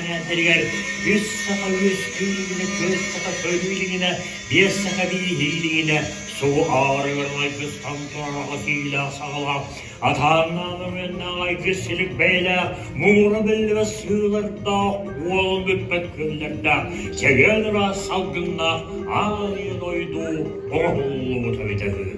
кэҥээтэригэр үс саха үөскүү илигинэ, түөрт саха төрүү илигинэ, биэс саха бииһии илигинэ субу аарыгар айгыстан турар аҕыс иилээх-саҕалаах, атааннаан өҥөннөөх айгыс силик бэйэлээх, муҥура биллибэт сыылардаах, уолун бүппэт күөллэрдээх, чэгиэн ыраас салгыннаах аан ийэ дойду оҥоһуллубута эбитэ үһү.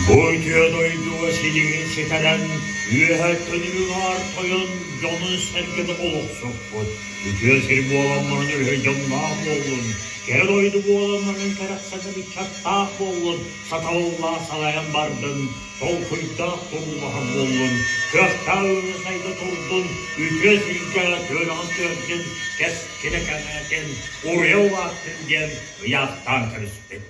Бу үтүө дойдуга силигин ситэрэн, үөһэттэн үҥээр тойон дьонун-сэргэни олохсуппут. Үтүө сир буоламмарын өрүһүй дьонноох буоллун, кэрэ дойду буоламмарын кэрэхсэтэр ыччаттаах буоллун, сатабыллаах салайан бардын, толкуйдаах туруулаһар буоллун, кыахтаах үүнэ сайда турдун, үтүө сиргэ түөрэҕин түөрдүн, кэскилэ кэҥээтин, уруйа улааттын диэн ыйаахтаан кэбиспит.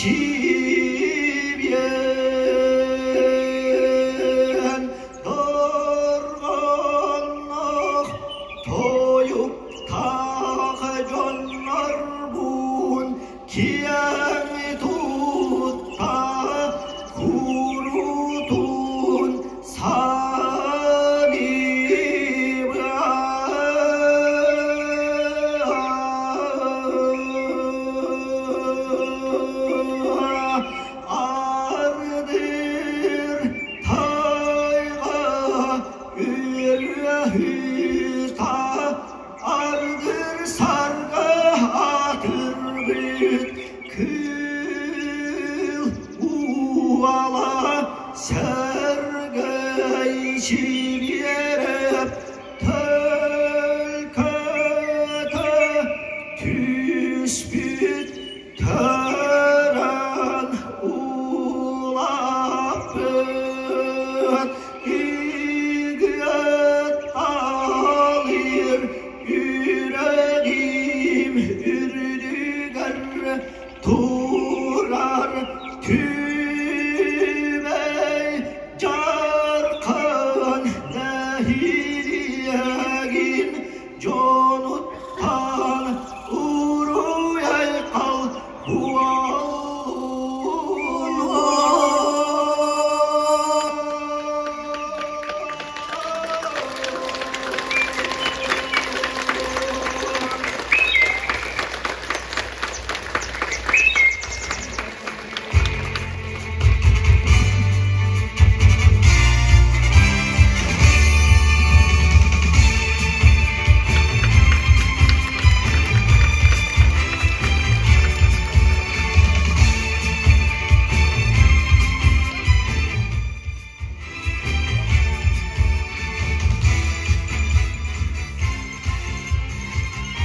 Чибиэн дорҕоонноох тойуктаах дьоннорбун киэҥ тутта куруутун Ардыр тайга үөрүөһүта ардыр сарга атырбыт кыл уала сэргэй сибиэрэп төлкөтө түспүт төрөн улааппыт үгүөт алыр үрэҕим үрдүгэр турар түмэй дьархын нэһилиэгин дьонуттан уруй-айхал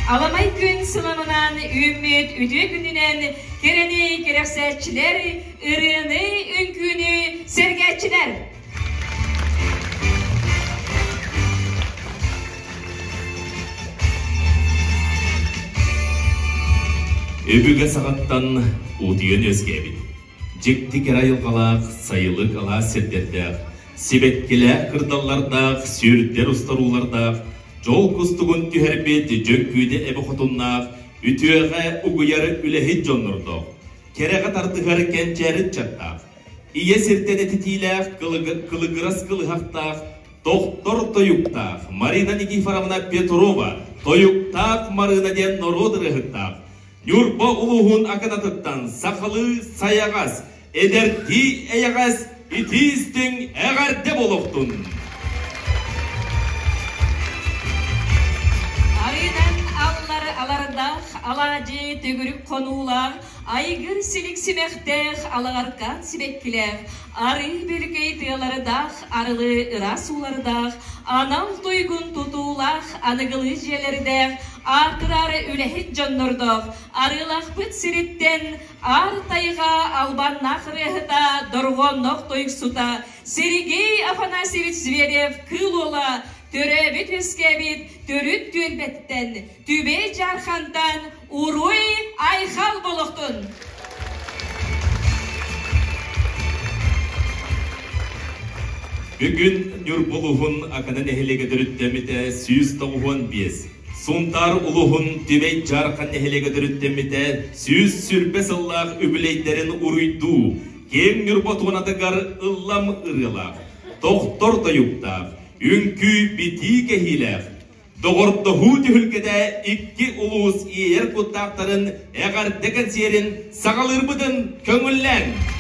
Аламай күн сыламынан үүммүт үтүө күнүнэн кэрэни кэрэхсээччилэр, ырыаны, үҥкүүнү сэргээччилэр! Өбүгэ саҕаттан утуйан үөскээбит, дьикти кэрэ айылҕалаах сайылык алаас сирдэрдээх, сибэккилээх кырдаллардаах, сүрдэр устаруулардаах, дьол кустугун түһэрбит Дьөҥкүүдэ эбэ хотуннаах, үтүөҕэ угуйар үлэһит дьоннордоох, кэрэҕэ тардыһар кэнчээри ыччаттаах, ийэ сиртэн этитиилээх кылыгырас кылыһахтаах, тохтор тойуктаах Марина Никифоровна Петрова «Тойуктаах Марыына» диэн норуот ырыаһыттаах, Ньурба улууһун Аканатыттан сахалыы сайаҕас, эдэрдии эйэҕэс, итии-истиҥ эҕэрдэ буолуохтун! Арыынан аллар алардаах, алаадьы төгүрүк хонуулаах, айгыр силик симэхтээх, алаҕаркаан сибэккилээх, арыы бөлүкэй тыалардаах, арылы ыраас уулардаах, анал туйгун тутуулаах, аныгылыы дьиэлэрдээх, аатыраары үлэһит дьоннордоох, арыылаахпыт сириттэн Аар тайҕа албаннаах ырыаһыта, дорҕоонноох тойуксута Сергей Афанасьевич Зверев Кыыл Уола төрөөбүт-үөскээбит төрүт түөлбэттэн, Түбэй Дьаархантан уруй айхал болохтун! Бүгүн Ньурба улууһун Акана нэһилиэгэ төрүттэммитэ 195, Сунтаар улууһун Түбэй Дьаархан нэһилиэгэ төрүттэммитэ 120 сыллаах үбүлүөйдэрин уруйдуу, киэҥ Ньурба туонатыгар ыллам ырыалаах, тохтор тойуктаах, үҥкүү-битии кэһиилээх, Доҕордоһуу түһүлгэтэ икки улуус иэйэр куттаахтарын эҕэрдэ кэнсиэрин саҕалыырбытын көҥүллээҥ!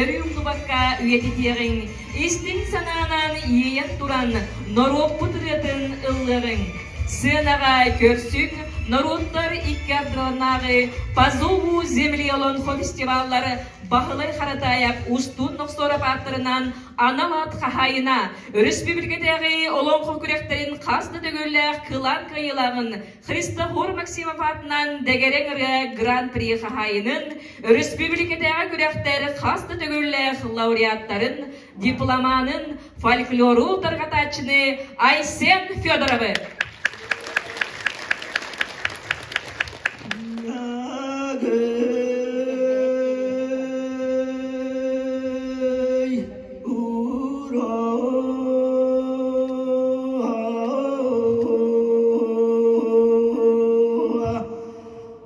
өрүү умнубакка үйэтитиэҕиҥ, истиҥ санаанан иэйэн туран норуоппут ырыатын ыллыаҕыҥ. Сыанаҕа көрсүҥ, норуоттар икки ардыларынааҕы По зову земли Олонхо фестиваллар Баһылай Харатаайап Устун Нохсоороп ааттарынан анал аат хаһаайына, өрөспүүбүлүкэтээҕи олоҥхо күрэхтэрин хас да төгүллээх кылаан кыайыылааҕын Христофор Максимов аатынан Дэгэрэҥ ырыа Гран-при хаһаайынын, өрөспүүбүлүкэтээҕи күрэхтэр хас да төгүллээх лауреаттарын, дипломанын, фольклору тарҕатааччыны Айсен Федоровы.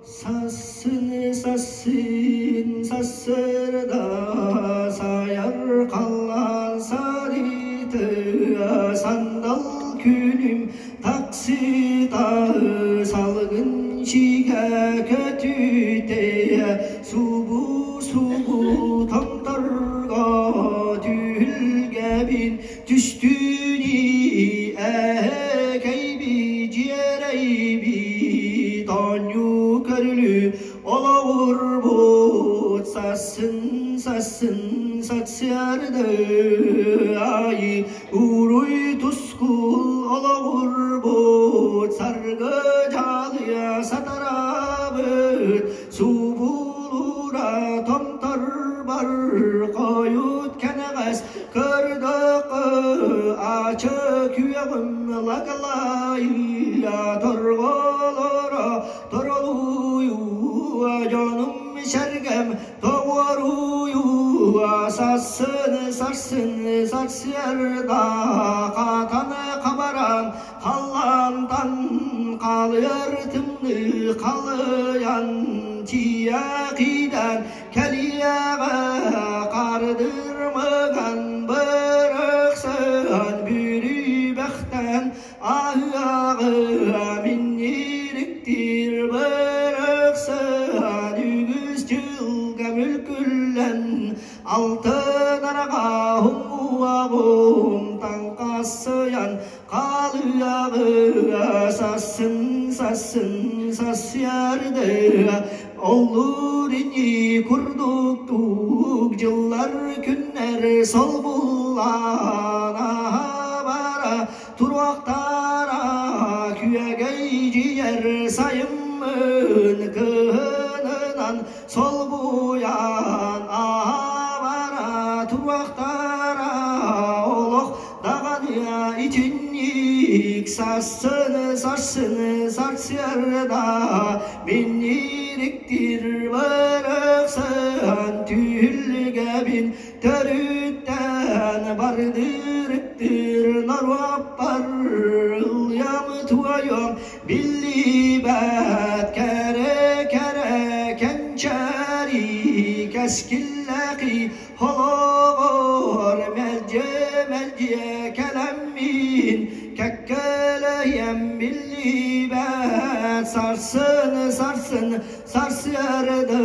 Сассыны сассын сассырда сайар халлаан сарыты сандал күнүм таксыта салгын чигэ көтүтэ субу-субу томторго түһүлгэбин түстүни эһэкэйби дьиэрэйби тоонньуу көрүлү олоҕурбут сассын сассын сарсыарды айы уруй тускул олоҕурбут саргы дьаалыйа сатараабыт субулуура томторбор хойут кэнэҕэс көрдөккө ачы күөҕүм лагалайа торҕолоро торолуйу дьонум сэргэм тоҕуоруйу сассын сарсын сарсыарда хатан хабаран халлаантан халыар тымныы халыйан тиийэ киирэн кэлиэҕэ хардырмыган бырахсан бүрүбэхтэн аһыаҕы минньириктир бырахсан үгүс дьылга мүлкүллэн алтын араҕа уҥуоҕум таҥхассыйан хаалыаҕы сассын сассын сассыарды оллуур ини курдуктук дьыллар күннэр солбуллаан бара туруохтара күөгэйдьийэр сайыммын кыһынынан солбуйан аһабара туруохтара олох даҕаны итинник сарсын сарсын сарсыарда миннириктир барахсан түһүлгэбин төрүттэн бардырыктыр норуоппар ыллыам туойуом биллибэт кэрэ кэрэ кэнчээри кэскиллээхи холоҕор мэлдьи мэлдьи кэлэммин кэккэлэйэм биллибэт сарсын сарсын сарсыарда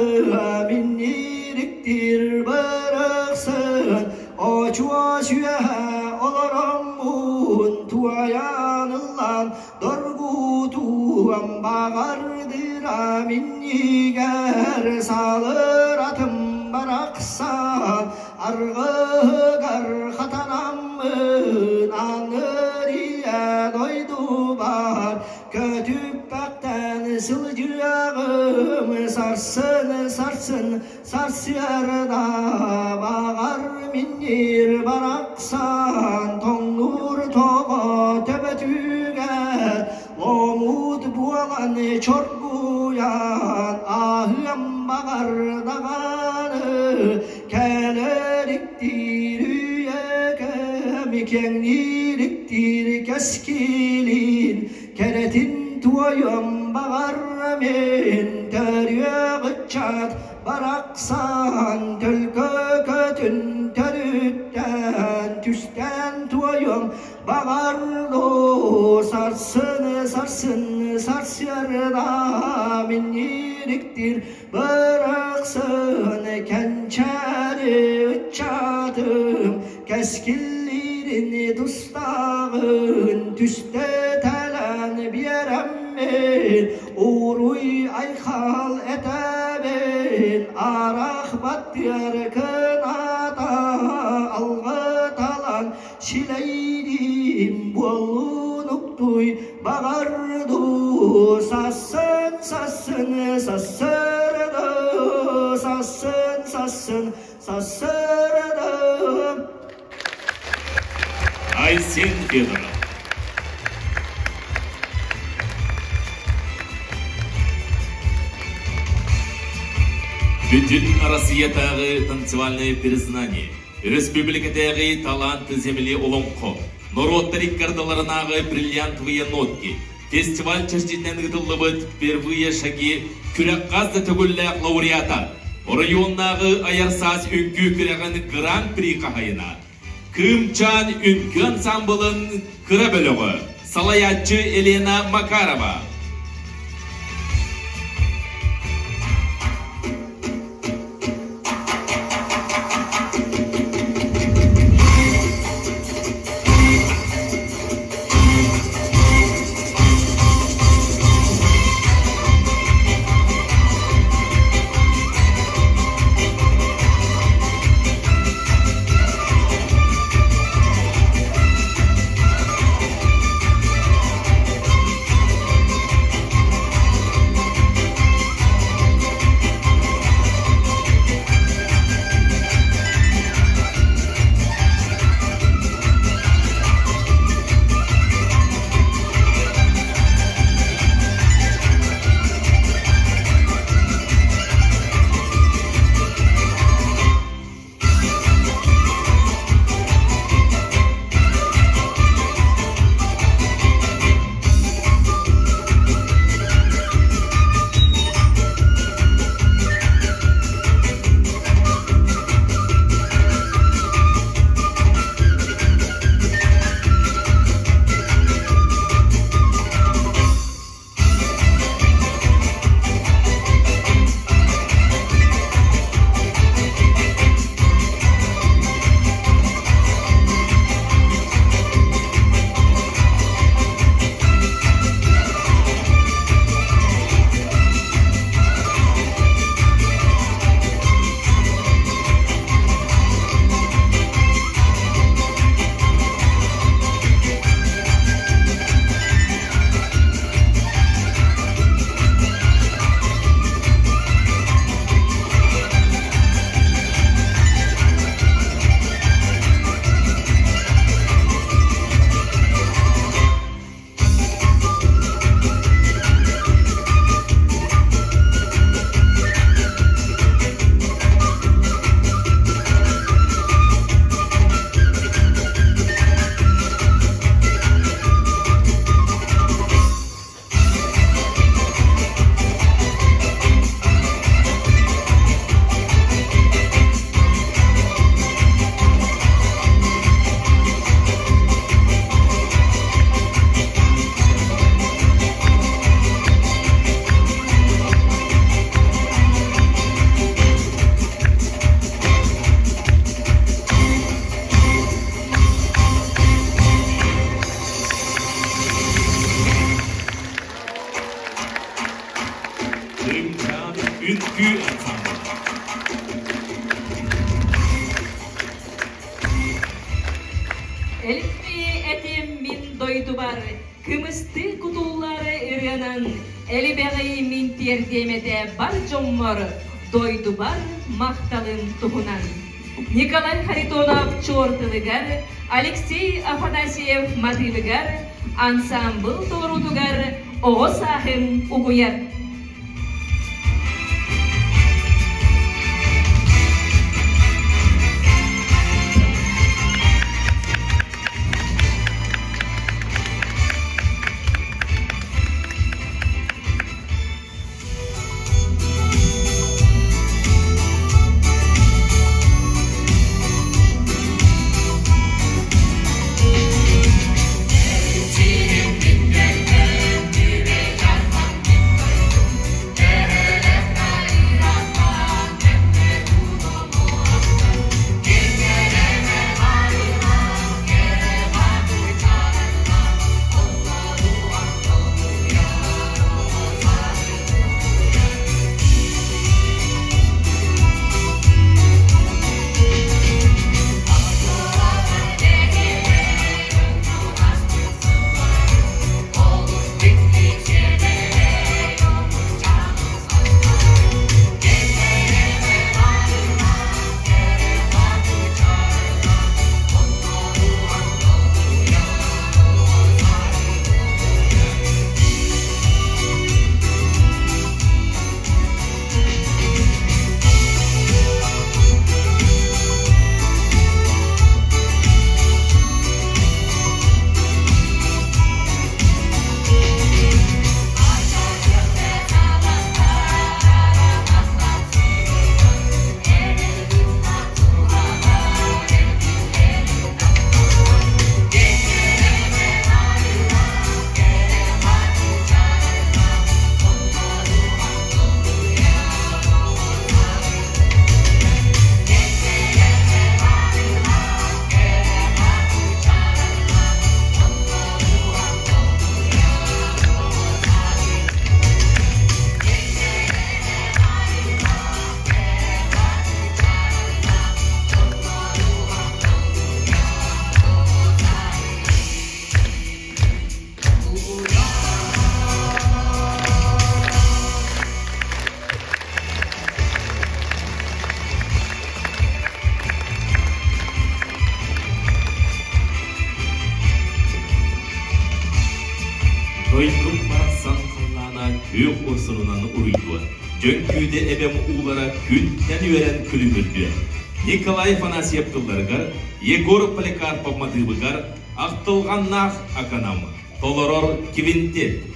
миннириктир барахсан очуо сүөһэ олороммун туойан ыллаан доргутуом баҕардыра минньигэр салыратым барахсан аргыгар хатанаммын анырия дойдубар көтүппэхтэн сылдьыаҕым сарсын сарсын сарсыарда баҕар минньир барахсан тоҥнуур тоҕо төбөтүгэр ломуут буолан чоргуйан аһыам баҕар даҕаны кэлэриктиир үйэкэм кэҥниириктиир кэскилин кэрэтин. туойуом баҕар мин төрүөх ыччат барахсан төлкө көтүн төрүттэн түстээн туойуом баҕар дуу сарсын сарсын сарсыарда минньириктир бырахсын кэнчээри ыччатым кэскиллиирин тустааҕын түстэтэлэн биэрэммин уруй айхал этэбин арахбаттыар кыната алгыталан силэйдиим буоллунуктуй баҕар дуу сассын сассын сассырды сассын сассын сассырды. Айсен Федоров. Бүтүн Россиятааҕы танцевальное признание, республикатааҕы таланты земли олоҥхо, норуоттар иккардаларынааҕы бриллиантовые нотки, фестиваль чэрчитинэн ыытыллыбыт «Впервые шаги» күрэх хас да төгүллээх лауреата, оройуоннааҕы айар саас үҥкүү күрэҕин гран-при хаһайына, Кыымчаан үҥкүү ансаамбылын кыра бөлөҕө, салайааччы Елена Макарова. Кырымчаан үҥкүү ансамбла. Элбии этим мин дойдубар, кымыстыы кутуллары ырыанан, элибэҕи мин тиэрдиэм этэ бар дьоммор, дойдубар махталым туһунан. Николай Харитонов чуор тылыгар, Алексей Афанасьев матыыбыгар, ансаамбыл толоруутугар оҕо сааһым угуйар. Дойдум барахсан халлаана күөх урсунунан уруйдуо, Дьөҥкүүдэ эбэм уулара күнтэн үөрэн күлүмүрдүө. Николай Афанасьев тылларыгар, Егор Поликарпов матыыбыгар Ахтылҕаннаах Аканам толорор квинтет.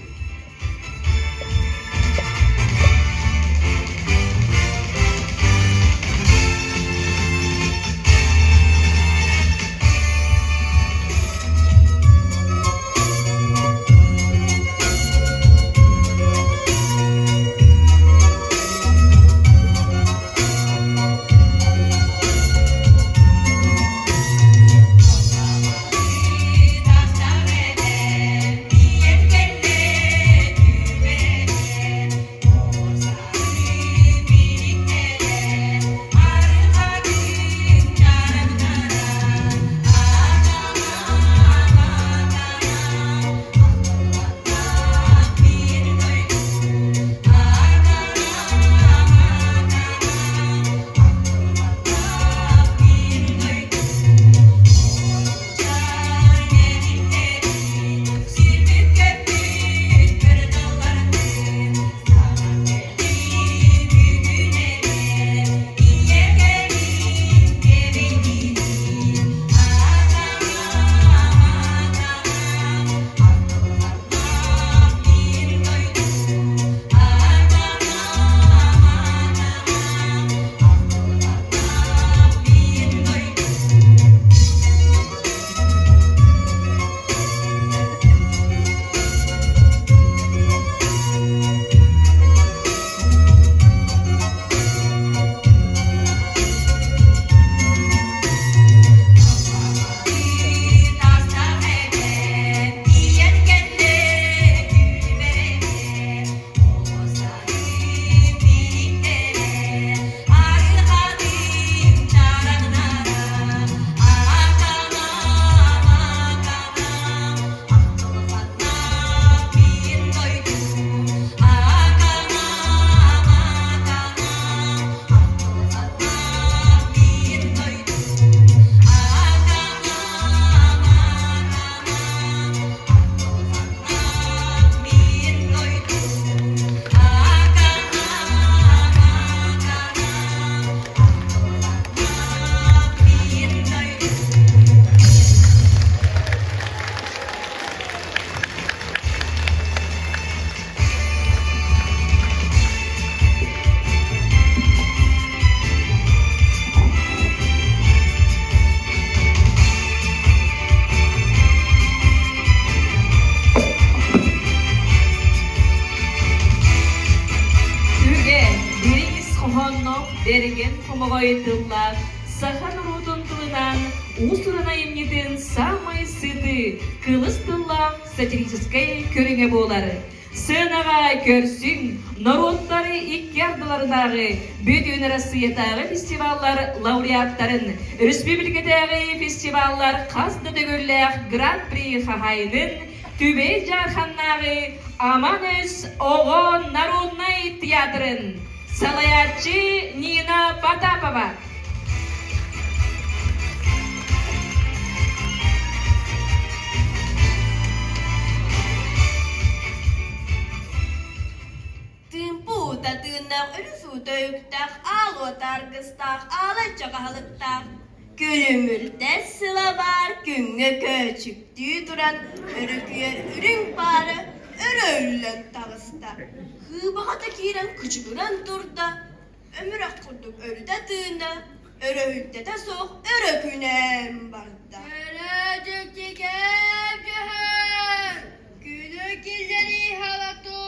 Үгэ, дириҥ ис хоһоонноох бэргэн хомоҕой тыллаах саха норуотун тылынан уус-уран айымньытын саамай сытыы, кылыс тыллаах сатирическай көрүҥэ буолар. Сыанаҕа көрсүҥ, норуоттары икки ардыларынааҕы Бүтүн Арассыыйатааҕы фестиваллар лауреаттарын, республикатааҕы фестиваллар хас да төгүллээх Гран-при хаһаайынын Түбэй Дьаарханнааҕы Аман Өс оҕо народнай театрын салайааччы Нина Потапова. Тыымпы тыыннаах, өрүс уута үктээх, аал уота аргыстаах, аалай чаҕаһылыктаах. Күлүмүрдэс сыла баар күҥҥэ көөчүктүү туран өрүкүйэр үрүҥ паара өрө үллэн таҕыста. Хыыбаҕата киирэн кычыгыран турда, өмүрэх курдук өрүтэ тыына, өрөһүлтэтэ суох өрө күнээн барда. Өрө дьиктигэп дьөһөн, күнү киллэрии халату,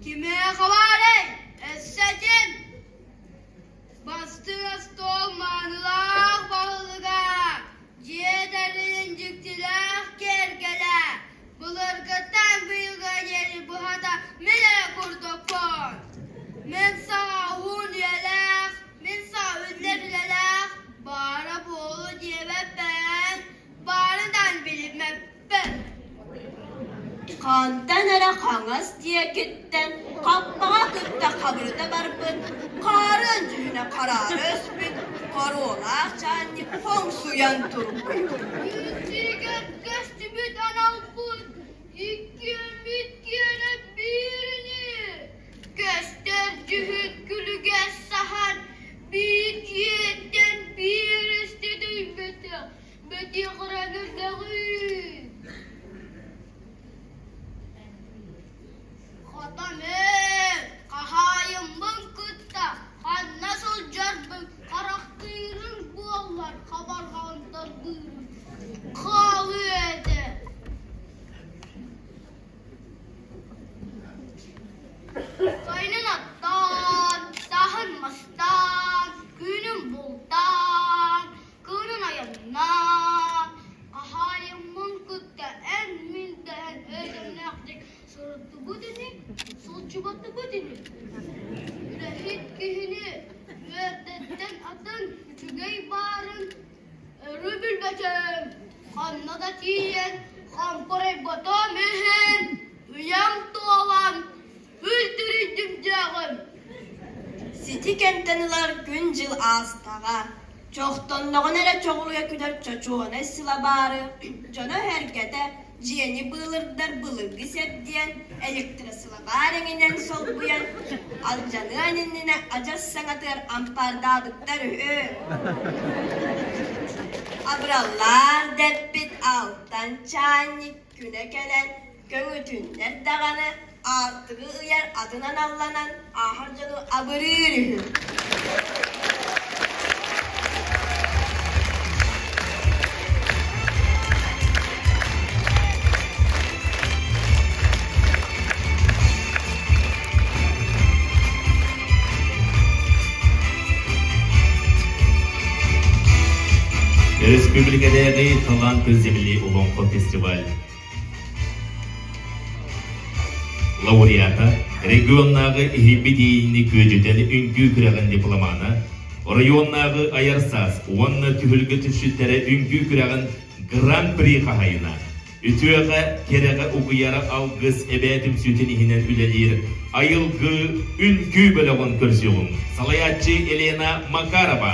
кимиэхэ баарай, өссө ким? Бастыҥ остуол маанылаах баһылыга, дьиэ тэрилин дьиктилээх киэргэлэ, былыргыттан быйылга диэри быһата мин эрэ курдукпун. Мин саҕа уһун үйэлээх, мин саҕа үллэр үлэлээх, баара буолуо диэбэппин, баарынан билиммэппин. Хантан эрэ хаҥас диэкиттэн хаппаҕа кытта хабырыта барбыт, хаарын дьүһүнэ хараара өспүт, хоруолаах чаанньык хоҥсуйан турбут. Үүтүгэр көстүбүт аналбыт иккиэн Ити кэмтэн ылар күн-дьыл аастаҕа, чохтонноҕуна эрэ чоҕулуйа күлэр чочуонай сылабаары, дьоно өһөргөтө, дьиэни быылырдар былыргы сэп диэн электросылабаар эҥинэн солбуйан, алдьаныан иннинэ адьас саҥатыгар ампаардаабыттар үһү. Абыраллаах дэппит алтан чаанньык күнэ кэлэн, көҥүтүннэр даҕаны аартыгы ыйар атын аналланан ааһар дьону абырыыр үһү. Өрөспүүбүлүкэтээҕи Таланты земли олоҥхо фестиваль Лауреата, регионнааҕы иһийбит иэйиини күөдьүтэн үҥкүү күрэҕин дипломана, оройуоннааҕы айар саас уонна түһүлгэ түсчүттэрэ үҥкүү күрэҕин Гран-при хаһайына, үтүөҕэ, кэрэҕэ угуйара алгыс эбээ түмсүүтүн иһинэн үлэлиир Айылгы үҥкүү бөлөҕүн көрсүөҕүҥ. Салайааччы Елена Макарова.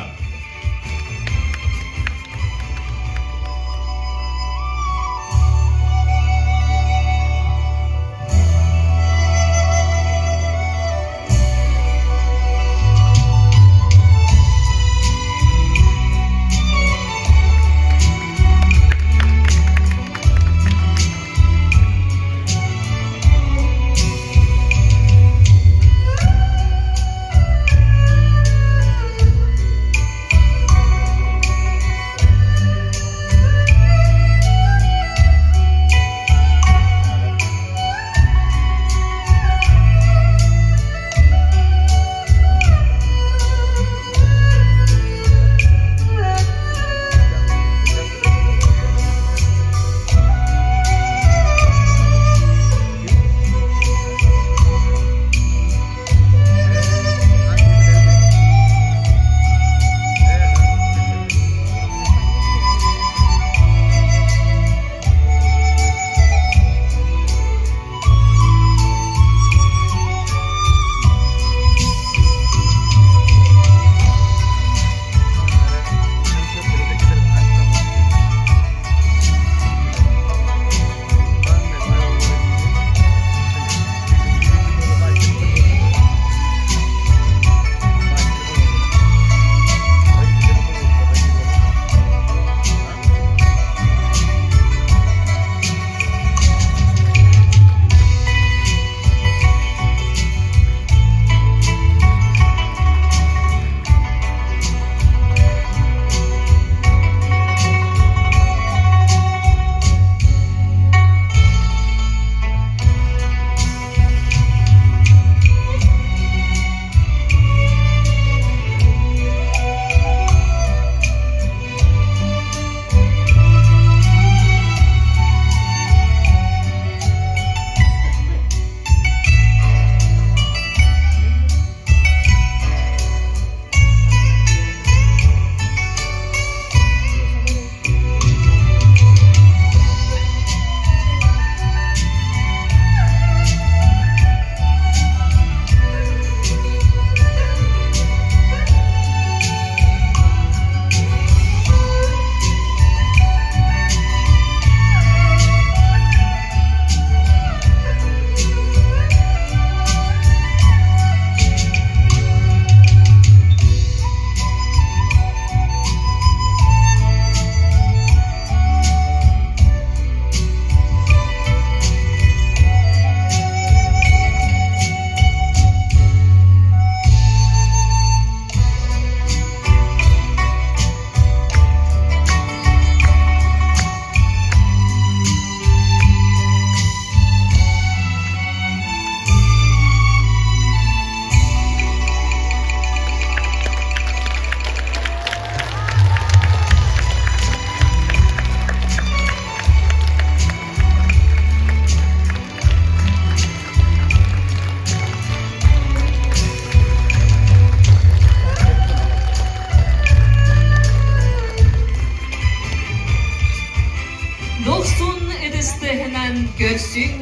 Дохсун ытыстыһынан көрсүҥ,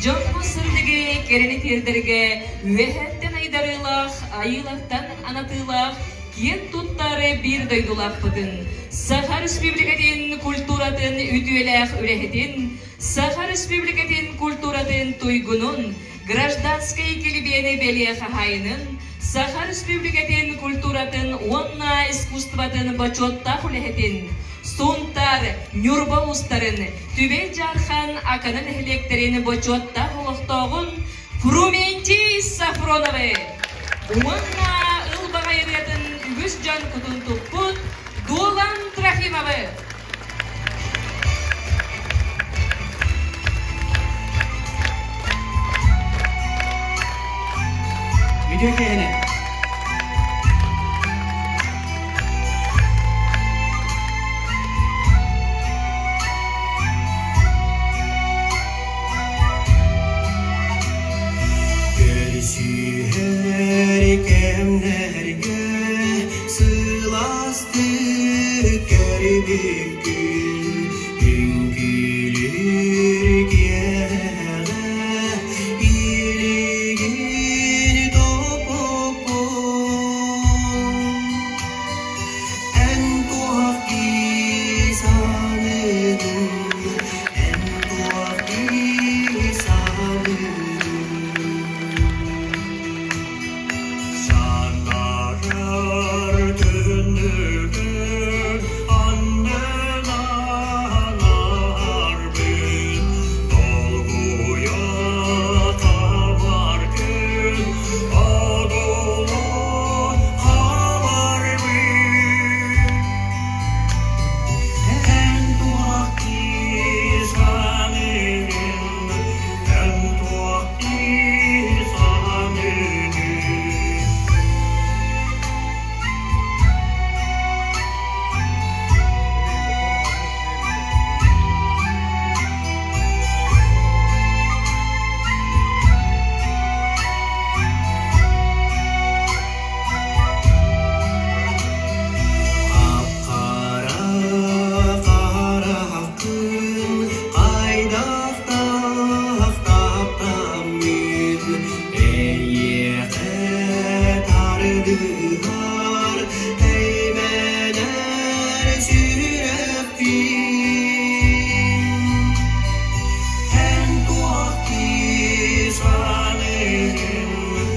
дьоҥҥо сырдыгы кэрэни тиэрдэргэ үөһэттэн айдарыылаах айылгылаах, айыылартан анатыылаах киэн туттар биир дойдулаахпытын, Саха Республикатын культуратын үтүөлээх үлэһитин, Саха Республикатын культуратын туйгунун, гражданскай килбиэни бэлиэ хаһаайынын, Саха Республикатын культуратын уонна искусствотын бочуоттаах үлэһитин, Сунтаар, Ньурба улуустарын, Түбэй Дьаархан Акана нэһилиэктэрин бочуоттаах олохтооҕун Фрументий Сафроновы уонна ылбаҕай ырыатын үгүс дьон кутун туппут Дуолан Трофимовы. Үтүө киэһэни! Көрсүһэр кэмнэргэ сылаастык көрбүккүн үҥкүүлүүр киэһэҕэ илигин топпоппун Эн туох дии саныыгын, эн туох дии саныыгын? Санаарар түннүгүн аннынан арбын, долгуйа табар күн одоло хааларбын. Эн туох дии саныыгын, эн туох дии саныыгын? Хап-хара хараххын хайдахтаах таптаммын эйиэхэ тардыһар эймэнэр сүрэхпин Эн туох дии саныыгын,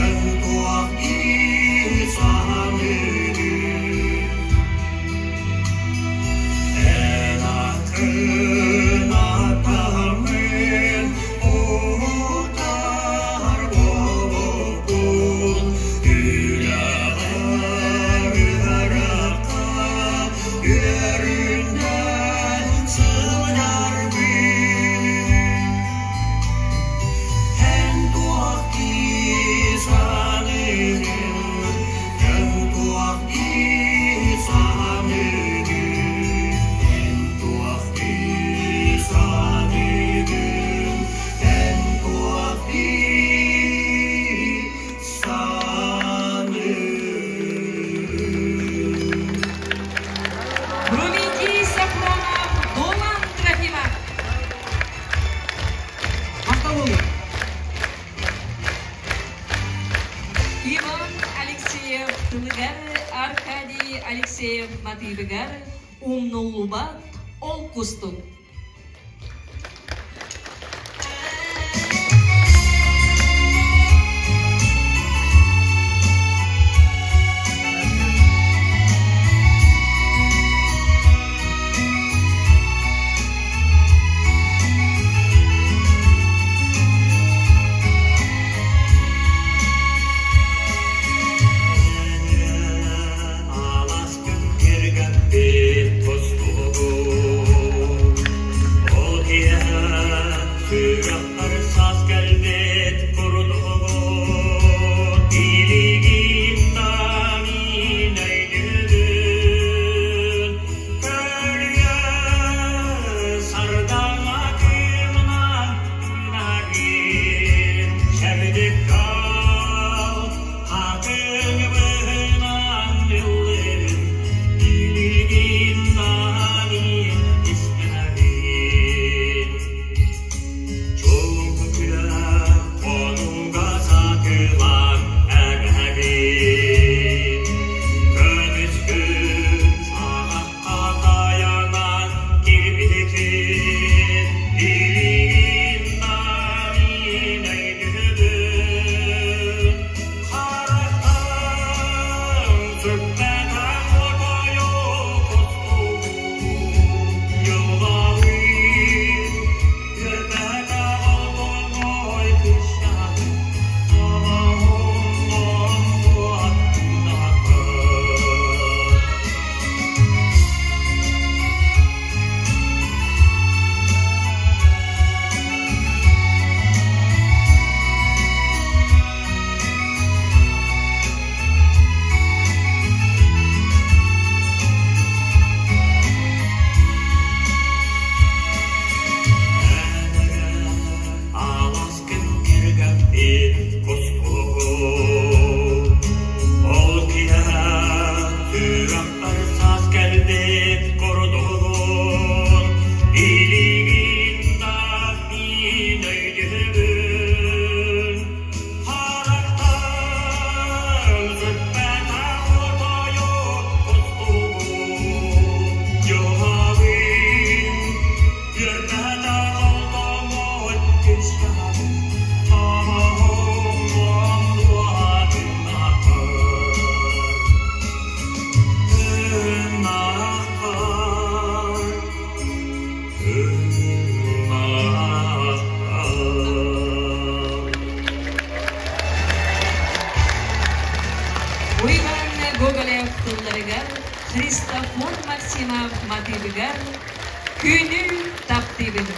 эн туох дии саныыгын? Эн аккын аттаммын, уһуктар буолбуккун, Үлэҕэр ыарахха үөрүнэн сылдьарбын. Эн туох дии саныыгын, эн туох дии саныыгын? Эн туох дии саныыгын, эн туох дии саныыгын? Фрументий Сафронов, Дуолан Трофимов. Махтал буолуҥ! Иван Алексеев тылыгар, Аркадий Алексеев матыыбыгар умнуллубат ол кустук. Аласкын кэргэппит кустугун, Ол киэһэ сүрэхпэр саас кэлбит курдугун, Билигин да мин өйдүүбүн, Көлүйэ сардаҥа кыымынан гынаргын, Чэбдик кал хатыҥ быһынан ыллыыр, Билигин да мин испинэбин. Анисимов матыыбыгар Күнү таптыыбын.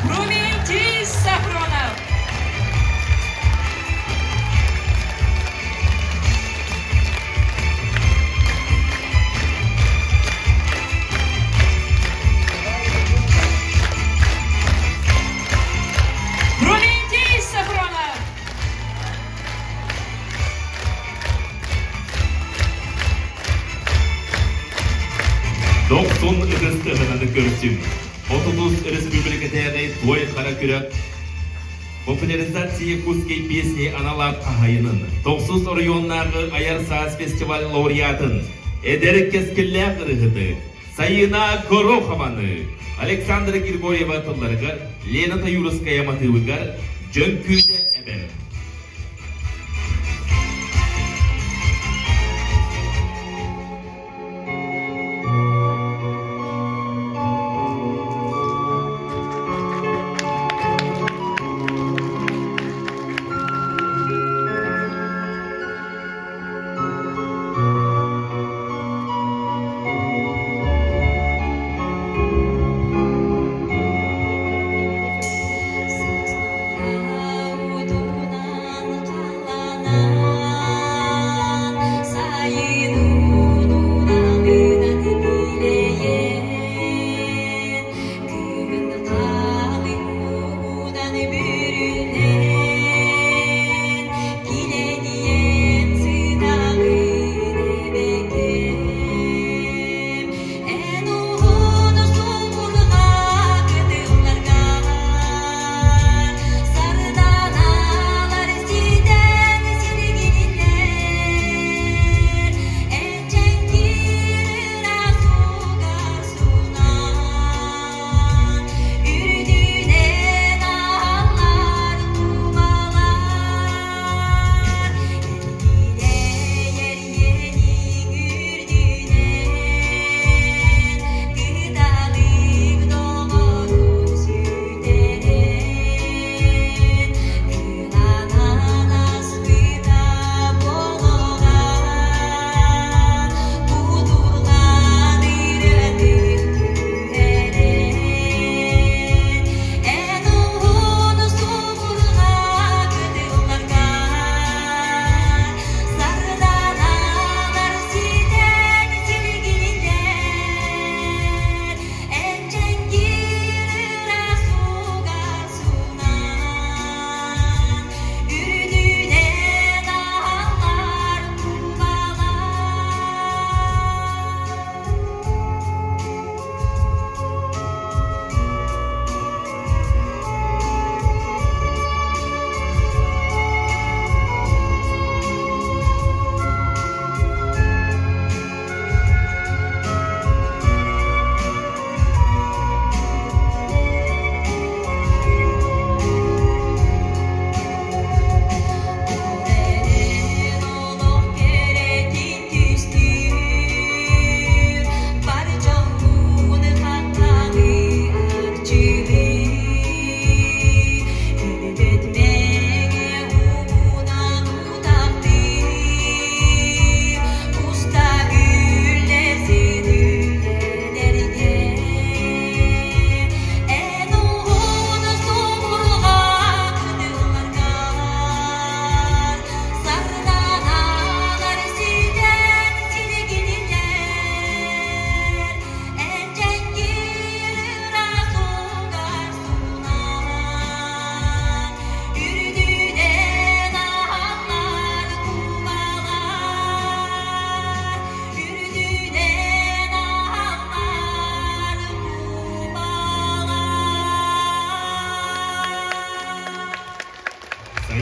Фрументий Сафронов. Фрументий Сафронов. Дохсун ытыс тыаһынан көрсүҥ. Отутус өрөспүүбүлүкэтээҕи Туой Хара күрэх популяризация якутской песни анал аат хаһайынын, тохсус оройуоннааҕы Айар саас фестиваль лауреатын, эдэр кэскиллээх ырыаһыты Сайыына Горохованы Александра Григорьева тылларыгар, Лена Таюрская матыыбыгар Дьөҥкүүдэ эбэм. Саас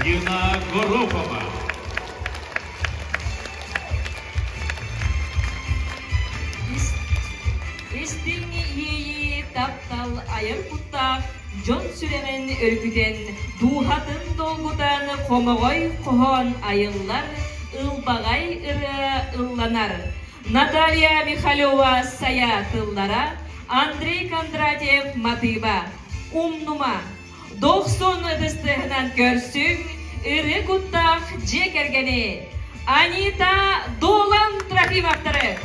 Сайыына Горохова. Истиҥ иэйии, таптал айар куттаах дьон сүрэҕин өрүкүтэн, дууһатын долгутан хомоҕой хоһоон айыллар, ылбаҕай ырыа ылланар. Наталья Михалева-Сайа тыллара, Андрей Кондратьев матыыба. Умнума, Дохсун ытыстыһынан көрсүҥ, ыры куттаах дьиэ кэргэни Анита Долан Трофимовтары!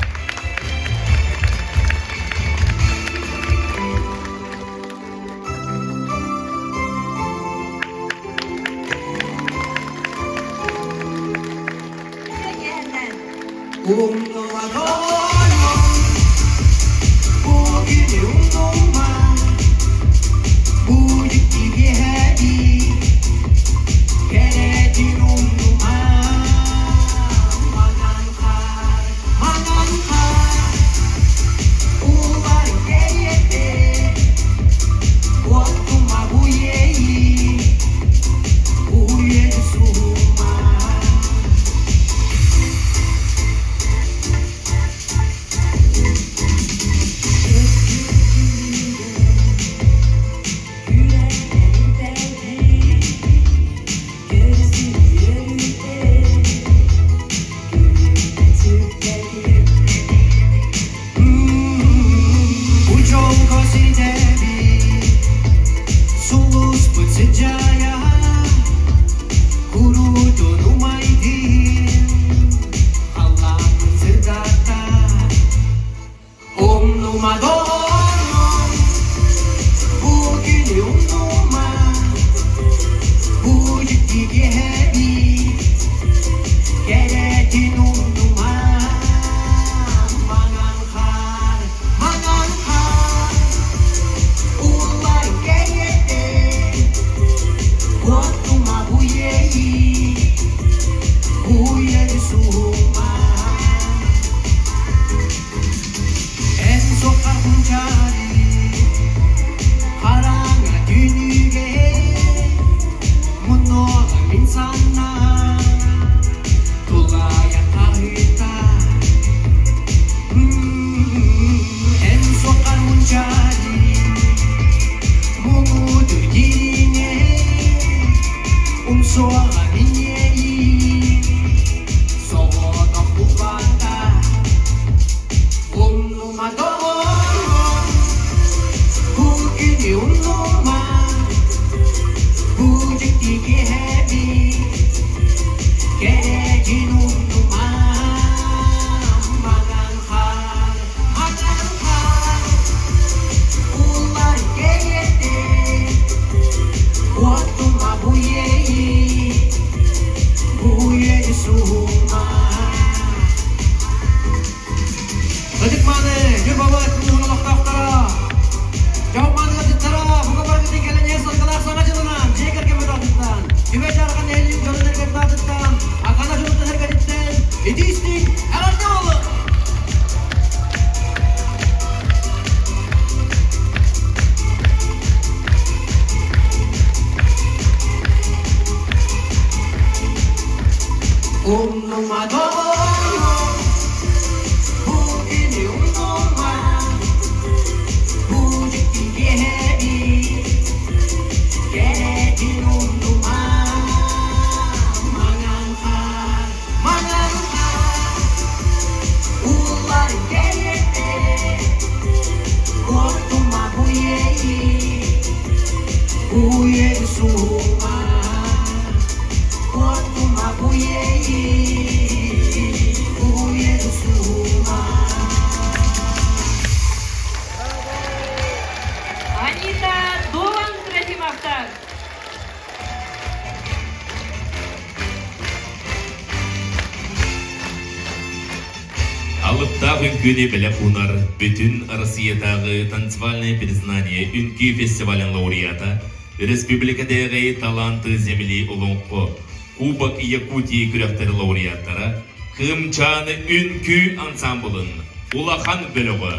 Анита Долан Трофимовтар! Алыптаах үҥкүүнү бэлэх уунар бүтүн Россиятааҕы танцевальное признание үҥкүү фестивалын лауреата, республикатааҕы «Таланты земли» олоҥхо, Кубок Якутии күрэхтэр лауреаттара, Кыымчааны үҥкүү ансаамбылын улахан бөлөҕө.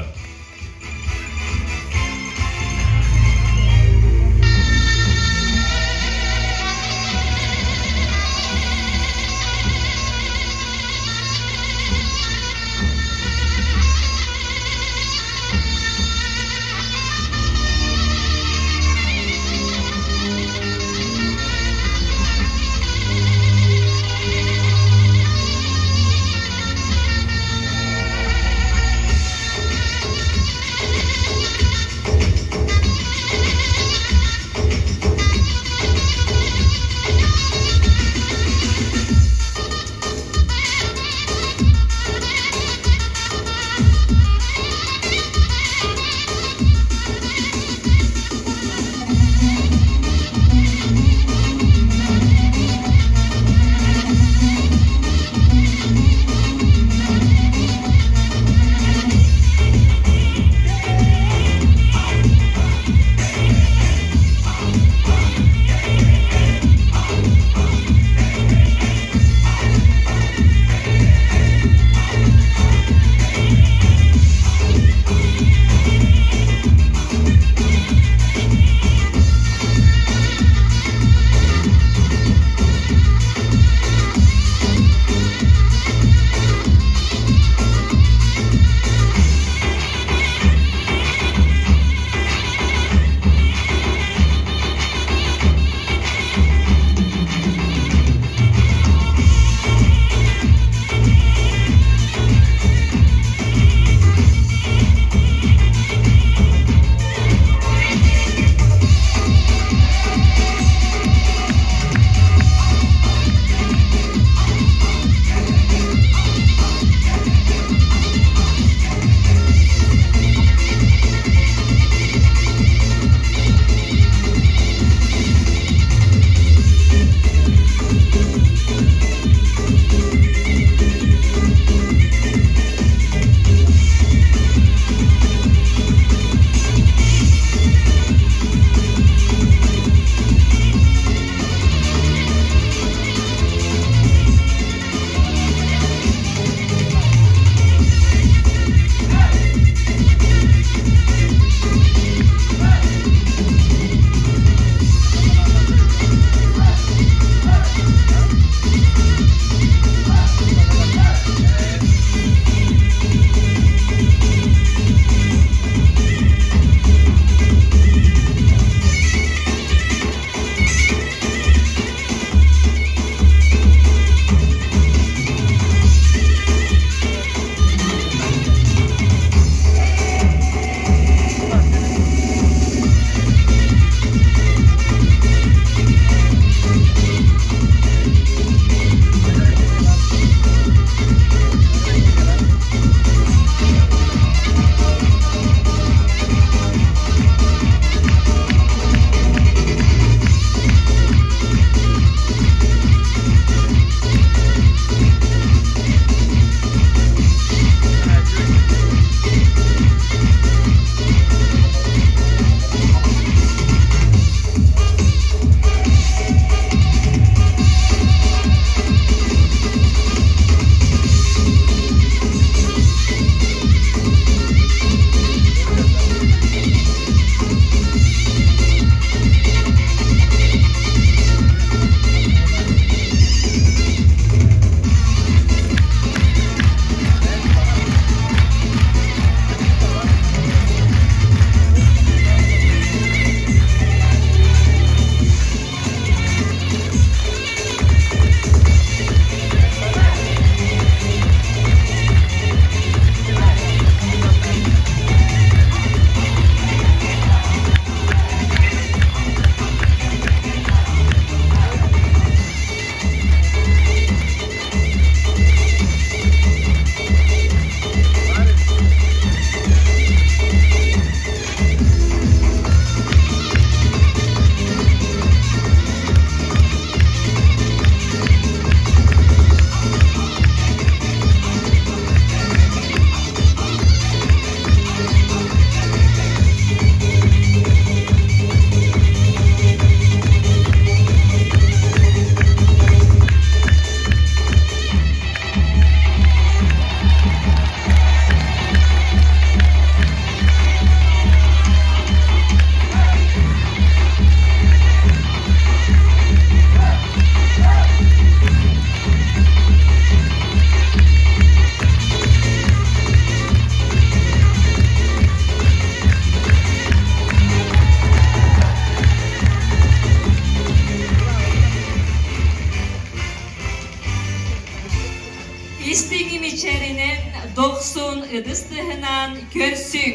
ытыс тыаһынан көрсүҥ!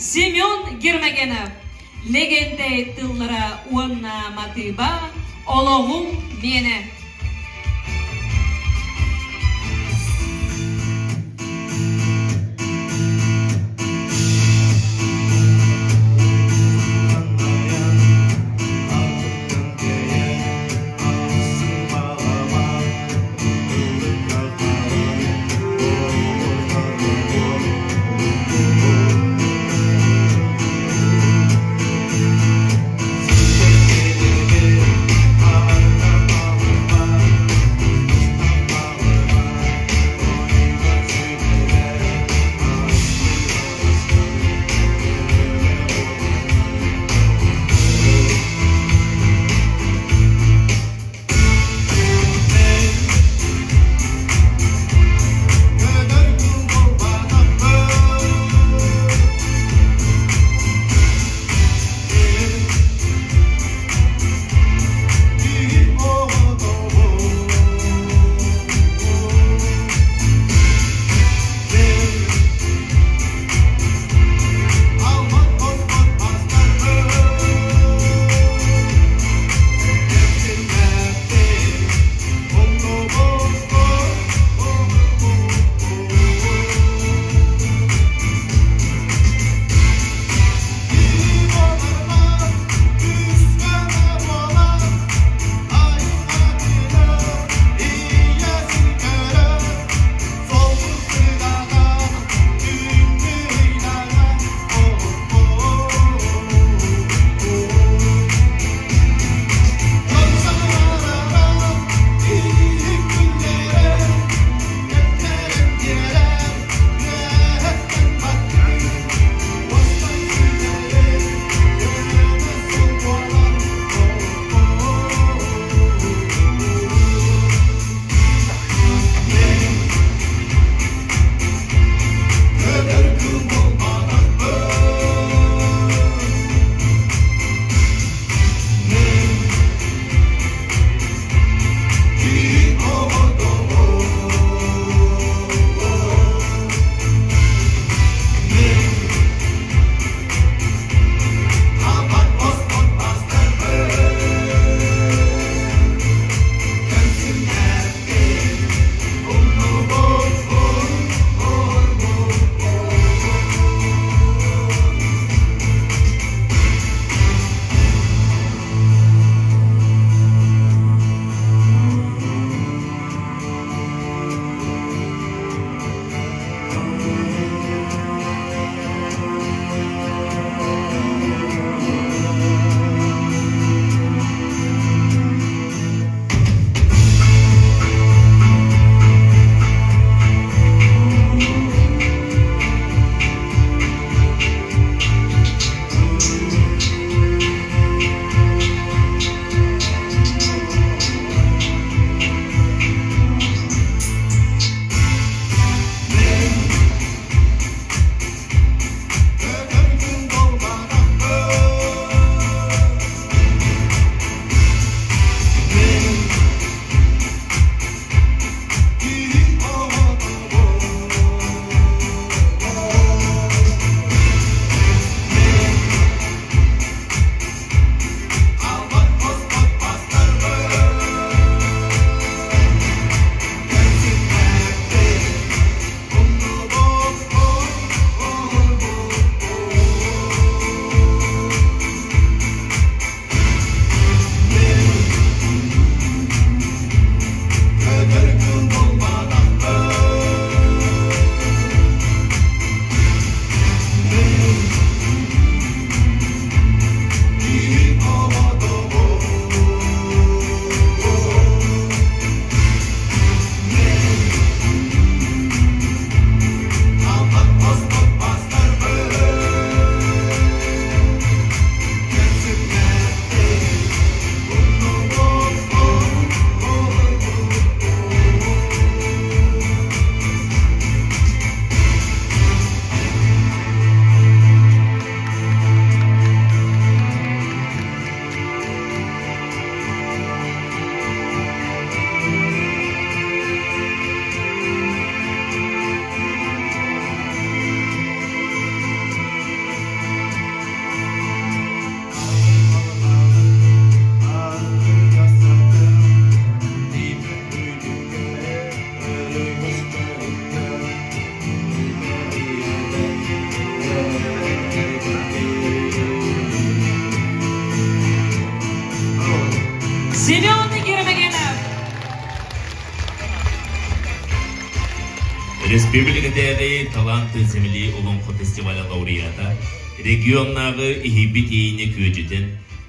Семен Гермогенов Лэгэнтэй тыллара уонна матыыба Олоҕум миэнэ. Семен Гермогенов. Республикатааҕы Таланты земли Олоҥхо фестиваля лауреата, регионнааҕы иһийбит иэйини күөдьүтэн,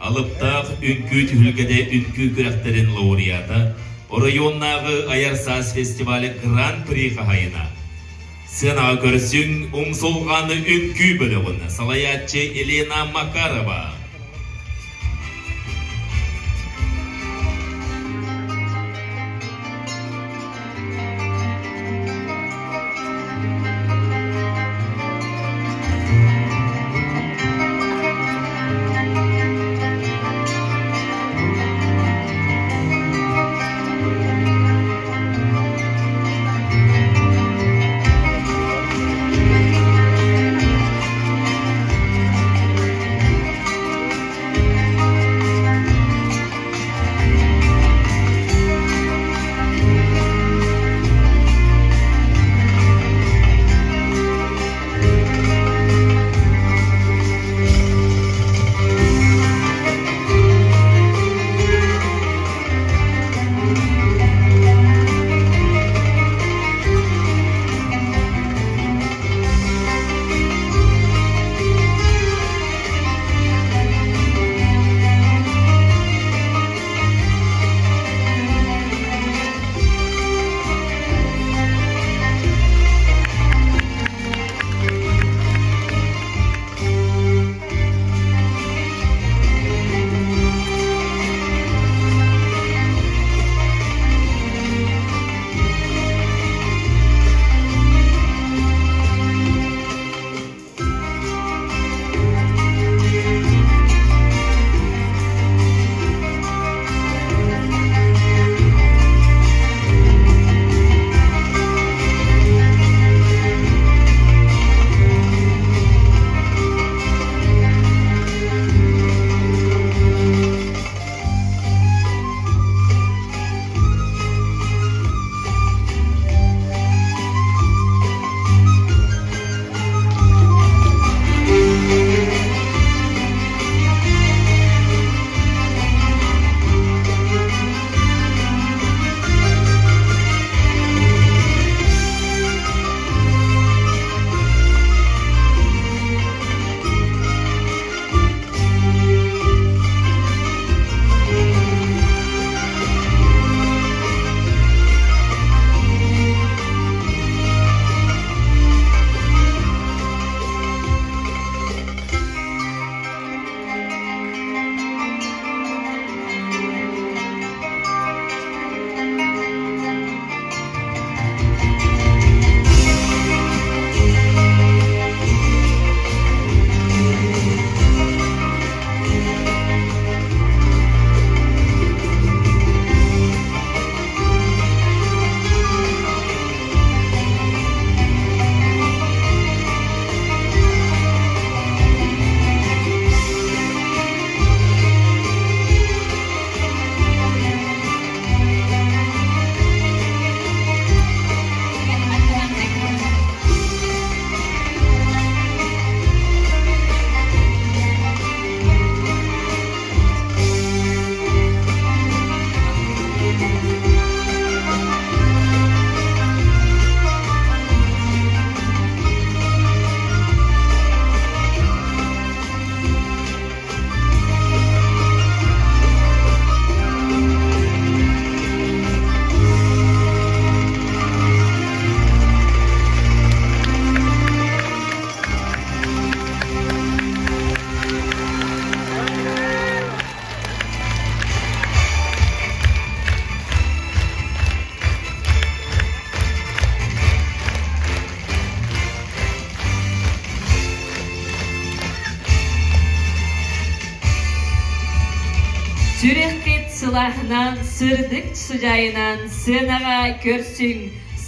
алыптаах үҥкүү түһүлгэтэ үҥкүү күрэхтэрин лауреата, оройуоннааҕы Айар саас фестиваля Гран-при хаһайына. Сыанаҕа көрсүҥ умсулҕан үҥкүү бөлөҕүн салайааччы Елена Макарова. Сүрэххит сылааһынан, сырдык сыдьаайынан сыанаҕа көрсүҥ!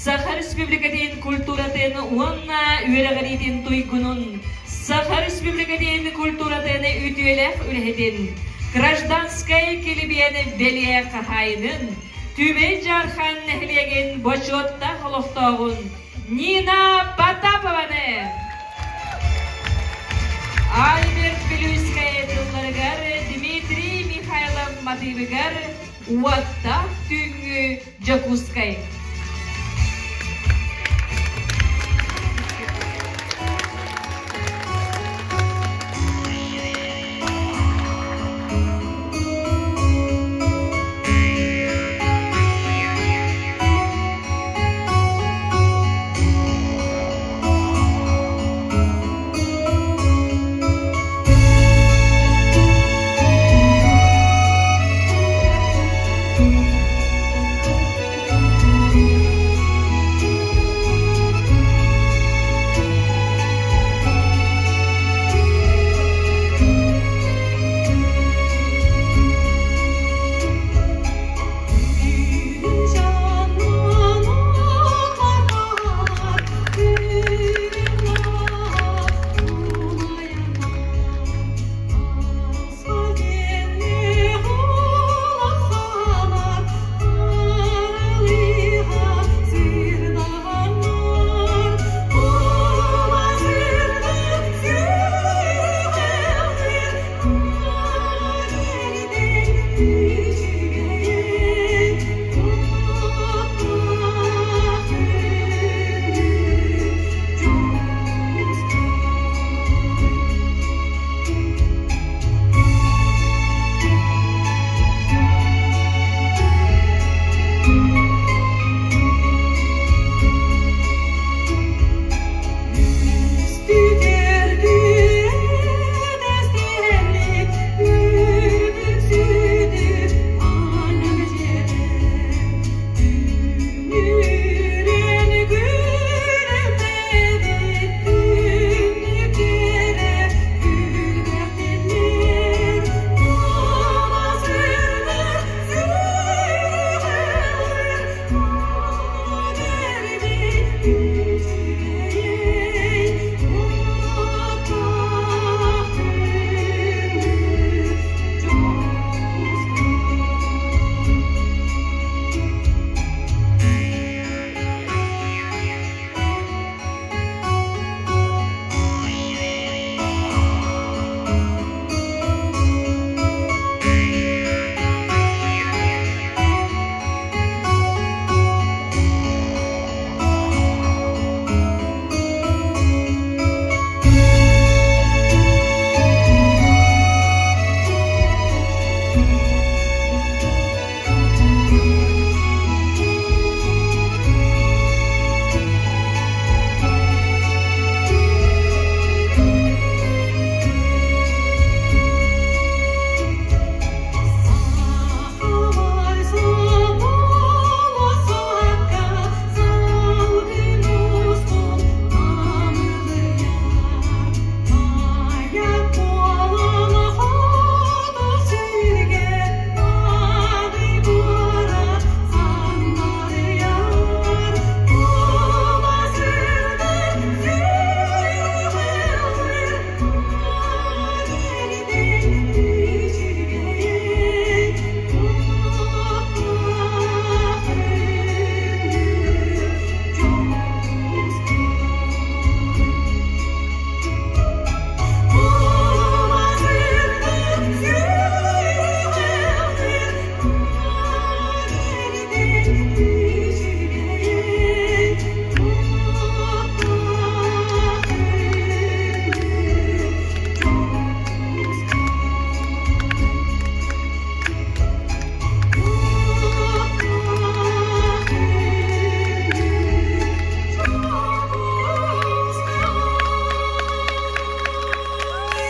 Саха Республикатын культуратын уонна үөрэҕириитин туйгунун, Саха Республикатын культуратын үтүөлээх үлэһитин, гражданскай килибиэн бэлиэ хаһаайынын, Түбэй Дьаархан нэһилиэгин бочуоттаах олохтооҕун Нина Потапованы! Альберт Вилюйскай тылларыгар, Дмитрий Михайлов матыыбыгар. Уоттаах түүҥҥү Дьокуускай.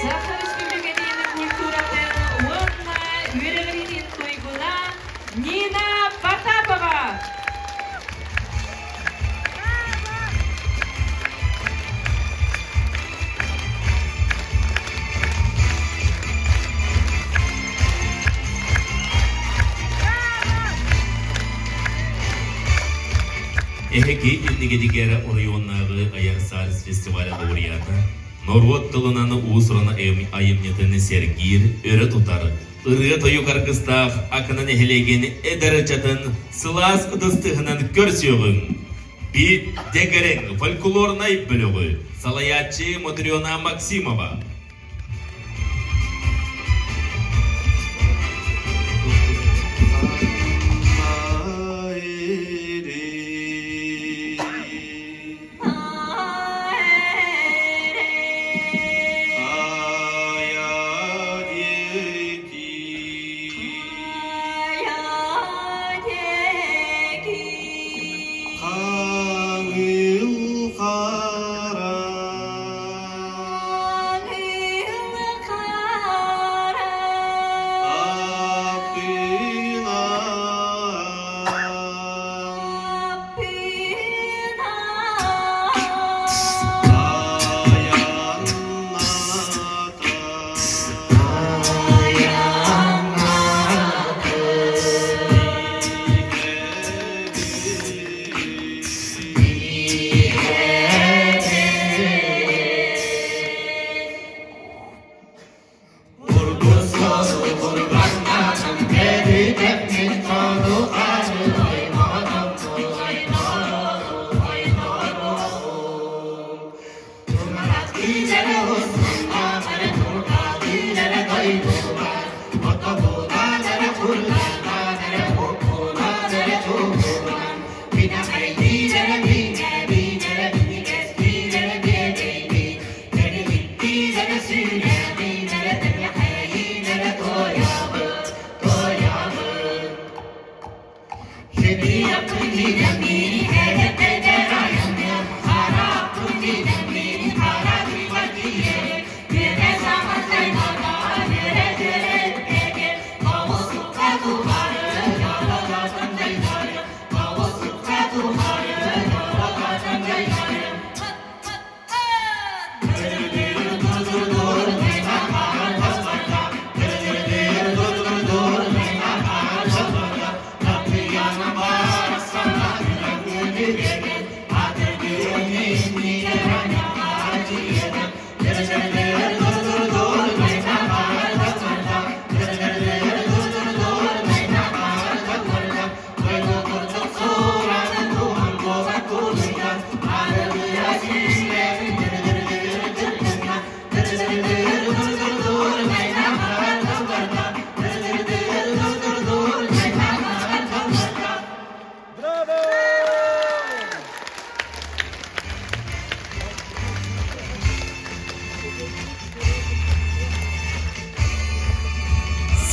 Саха Республикатын культуратын уонна үөрэҕириитин туйгуна Нина Потапова. Эһиги иннигитигэр оройуоннааҕы айар саарыс фестиваля лауреата, норуот тылынан уус-уран айымньытын сэргиир, өрө тутар, ырыа-тойук аргыстаах Акана нэһилиэгин эдэр ыччатын сылаас ытыстыһынан көрсүөҕүҥ! Бит Дэгэрин фольклорнай бөлөҕү салайааччы Матрена Максимова.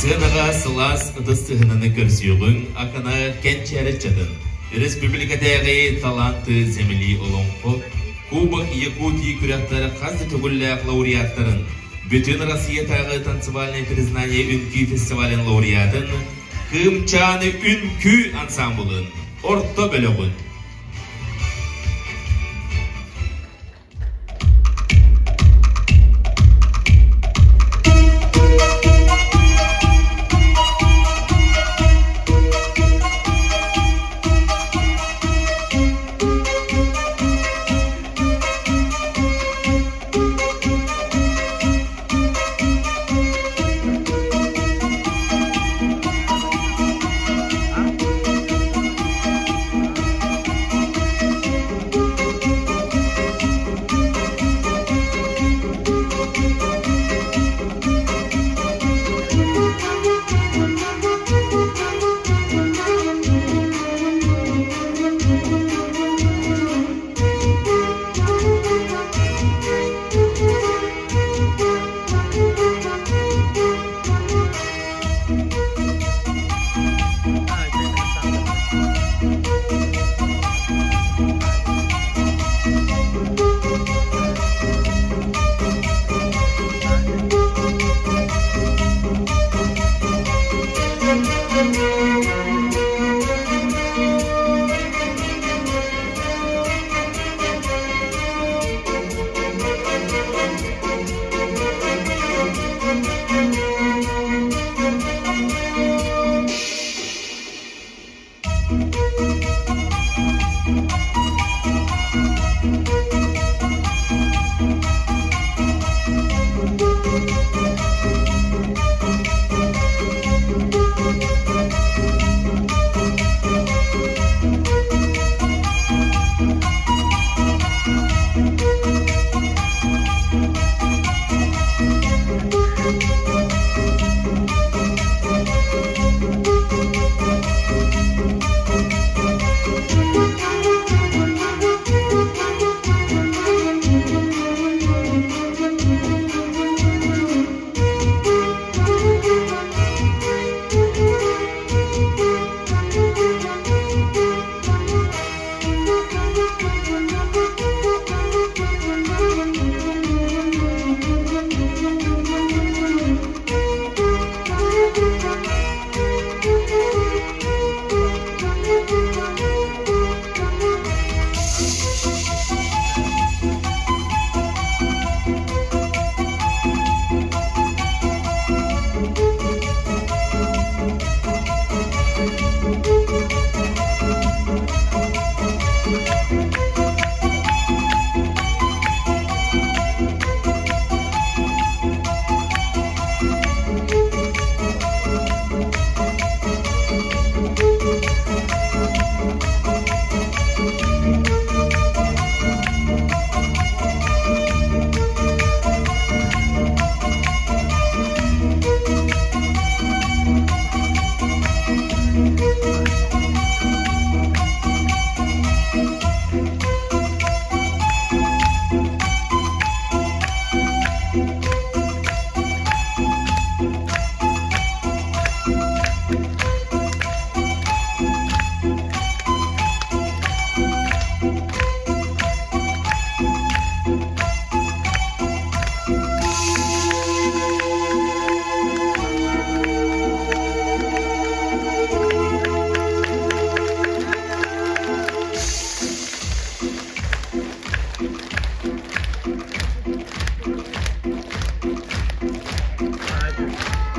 Сыанаҕа сылаас ытыс тыһынаны көрсүөҕүҥ, акана кэнчээри ыччатын, республикатааҕы таланты земли олоҥхо, Кубок Якутии күрэхтэр хас да төгүллээх лауреаттарын, Бүтүн Россиятааҕы танцевальное признание үҥкүү фестивалын лауреатын Кыымчааны үҥкүү ансамблын орто бөлөҕүн.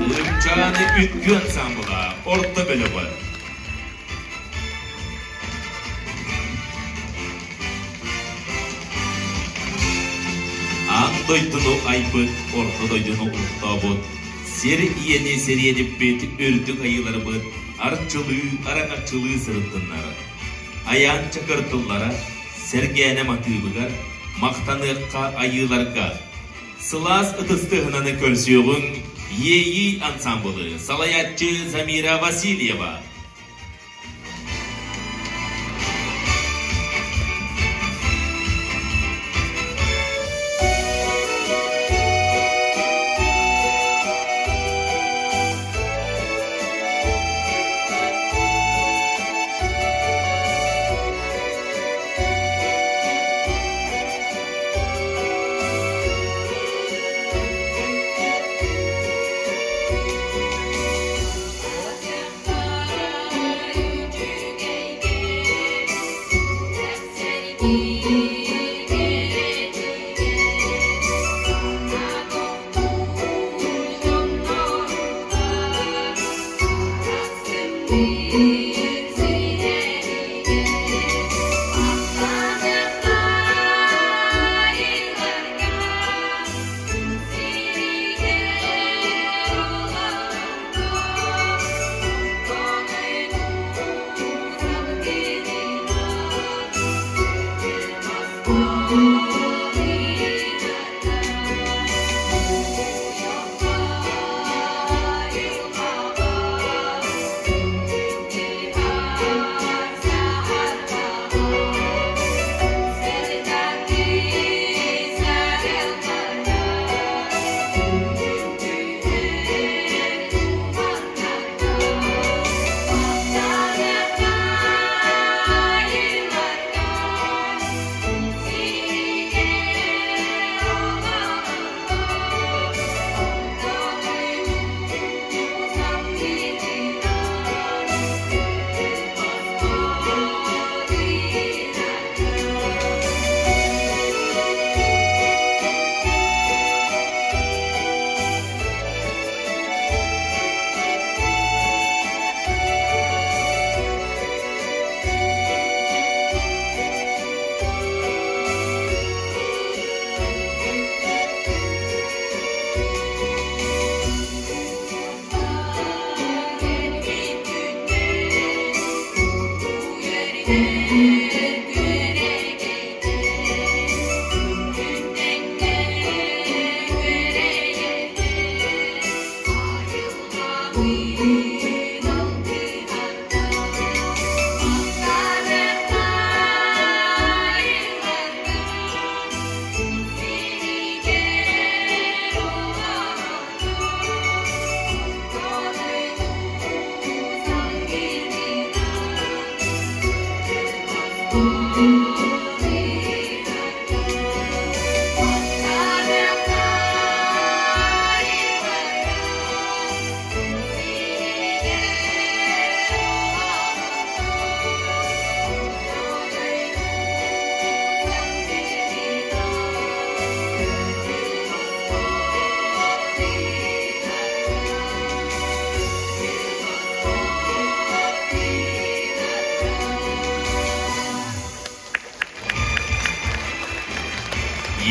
Ырымчааны үҥкүү ансаамбыла орто бөлөҕө. Аан дойдуну айбыт, орто дойдуну олохтообут, сир ийэни сэриэдиппит үрдүк айыыларбыт арчылыы, араҥаччылыы сырыттыннар. Айаан чакыртыллара, сэргээнэ матыыбыгар, махтаныахха айыыларга. Сылаас ытыс тыаһынан көрсүөҕүҥ Иэйии ансаамбылы салайааччы Замира Васильева.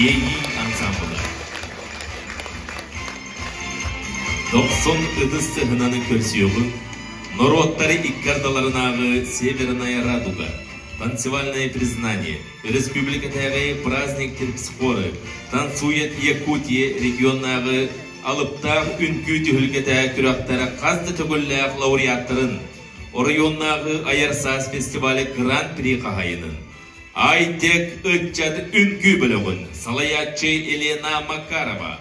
Иэйии ансаамбыла. Дохсун ытыс сыһынаны көрсүөҕүҥ, норуоттары икки ардыларынааҕы Северная радуга, танцевальное признание, республикатааҕы праздник терпсихоры, танцует Якутия регионнааҕы алыптаах үҥкүү түһүлгэтэ күрэхтэрэ хас да төгүллээх лауреаттарын, оройуоннааҕы Айар саас фестивале Гран-при хаһайынын, Айтек ыччат үҥкүү бөлөҕүн салайааччы Елена Макарова.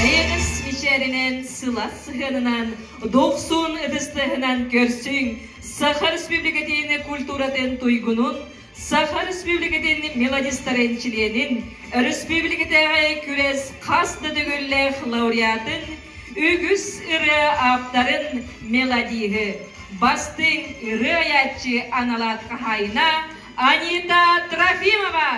Эйэҕэс мичээринэн, сылаас сыһыанынан, дохсун ытыстыһынан көрсүҥ Саха Республикатын культуратын туйгунун, Саха Республикатын мелодистарын чилиэнин, өрөспүүбүлүкэтээҕи күрэс хас да төгүллээх лауреатын, үгүс ырыа ааптарын мелодиһы, бастыҥ ырыа айааччы аналаат хаһаайына Анита Трофимова!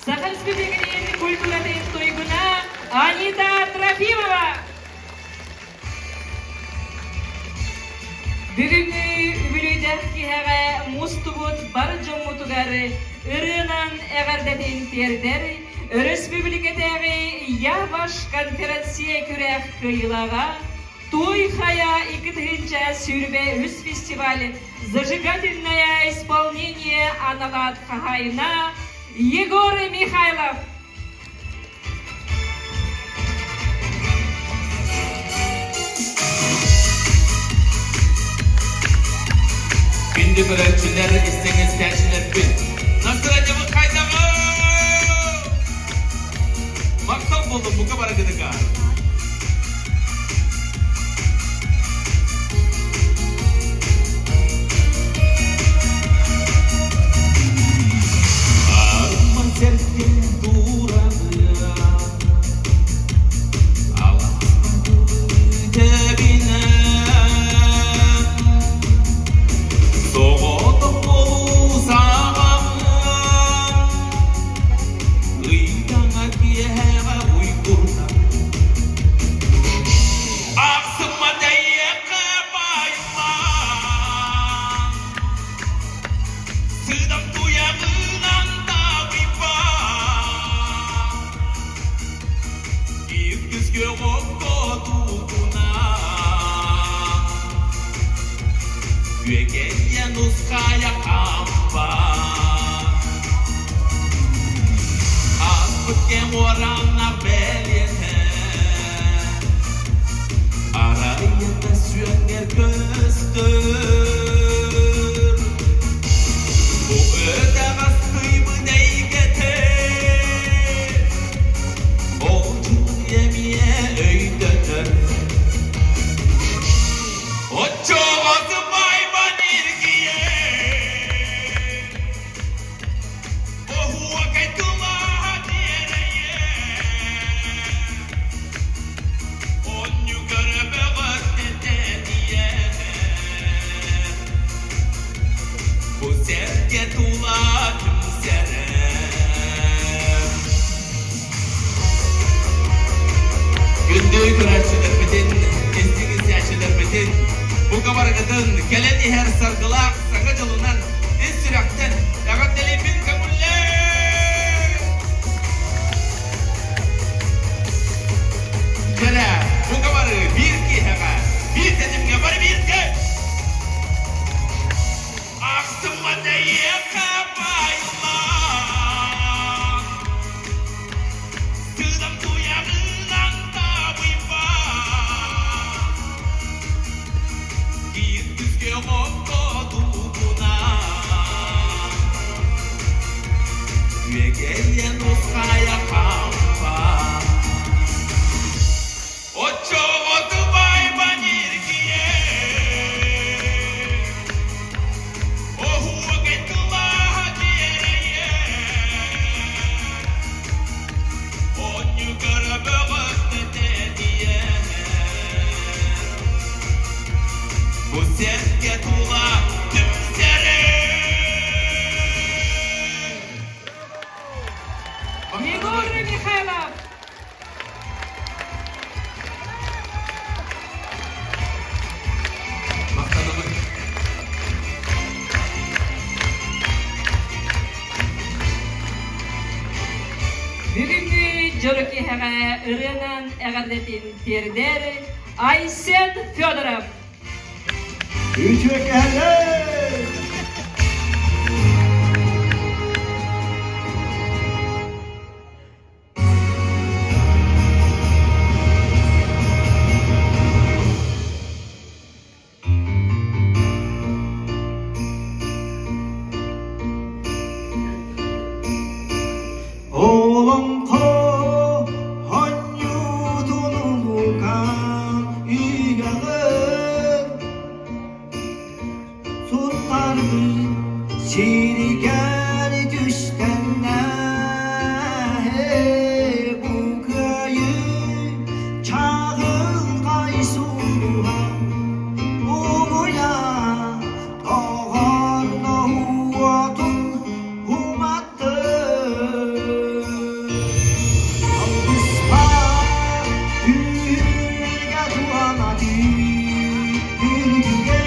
Саха Республикатын культуратын туйгуна Анита Трофимова! Бүгүҥҥү үбүлүйдээх киһэҕэ мустубут бар дьоммутугар ырыанан эҕэрдэтин тиэрдэр өрөспүүбүлүкэтээҕи Я ваш конференция күрэх кыайыылааҕа Туй Хая 2023 фестиваль «Зажигательное исполнение аналаат хаһаайына Егор Михайлов. Күндү көрөөччүлэр, истиҥ истээччилэрбит. Настроениябыт хайдаҕый? Махтал буоллун бука барыгытыгар. Арман сэргэ туурабыа, аласпын тэбинэн, соҕотох буолуу саҕаммын, ыйдаҥа киэһэҕэ уйгурдан. нусхая хампа. Ааспыт кэм уораннар бэлиэтэ, Арайына сүөҥҥэр көстөр. Бу өтөҕөс тыйбыт эйгэтэ, Ол дьыл эмиэ өйдөтөр. Оччоҕо сыбайбан эргийэр, Оһуокай тыла диэрэйэр. Онньугар бөҕөртэтэтийэр, Бу сэргэ тула түмсэрэ. Күндү көрөөччүлэрбитин, истиҥ истээччилэрбитин, бука барыгытын кэлэн иһэр саргылаах саҥа дьолунан ис сүрэхтэн эҕэрдэлиибин көҥүллээ! Кэлэ, бука бары биир киэһэҕэ, биир тэтимҥэ бары бииргэ! Ахсыммат эйиэхэ баайыллан, Тыынам туйаҕынан табыйбат, Биир күскэ окко дуугунан, Үөгэйэн усхайа хампа. Оччоҕо тубайбан эргийэр, Оһуокай тылаһа дьиэрэйэр, Онньугар бөҕөттөтэтийэр. Бу сэргэ тула түмсэрэ. Егор Михайлов! Махтанабын. Бүгүҥҥү дьоро киэһэҕэ ырыанан эҕэрдэтин тиэрдэр Айсен Федоров. Үтүөкэһэлэр! Олоҥхо хонньуутун улуукаан үгэҕин суттарбыт сиригэр түстэннэ бу кыайыы чаҕылхай сулуһа умуйа доҕордоһуу уотун уматтыр. Алгыспар түһүлгэ туһана түһүлгэ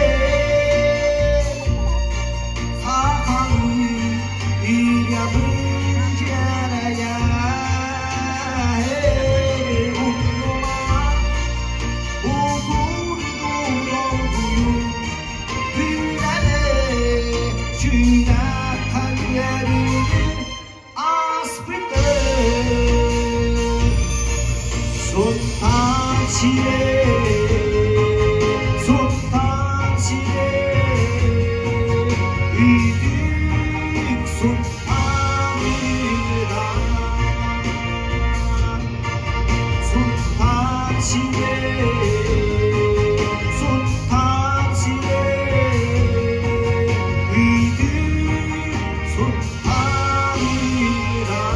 сахалыы ырыабын дьиэрэйэ умнума угуйдуу долгуйу күнэни сүрэххэ үөрүүнү аспыты Sultan Sire, Sultan Sire, Üdük Sultan İran. Sultan Sire, Sultan Sire, Üdük Sultan İran.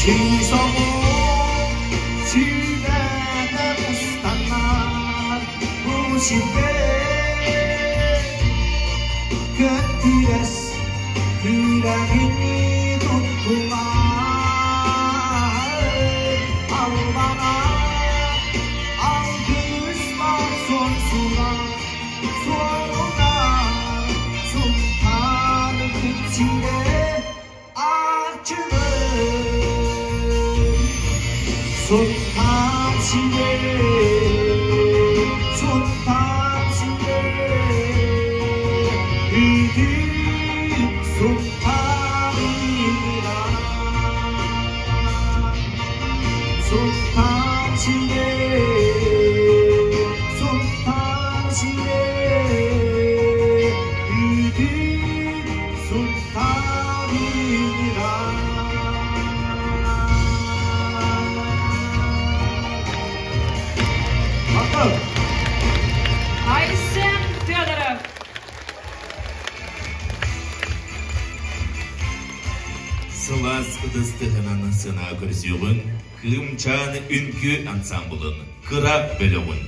Чыысоҕу сүбэтэ устаннар бу сиргэ Кини туттума албана Алгыс бар сорсуна суолуна Султаныбыт сире арчылы Sultan сире Sultan сире Үтүк Султанина Sultan сире Sultan сире Үтүк Султанина Махтал! Айсен Федоров. Сылаас ытыс тыаһынан сыана көрсүөҕүҥ Кыымчаан үҥкүү ансамблын кыра бөлөҕүн.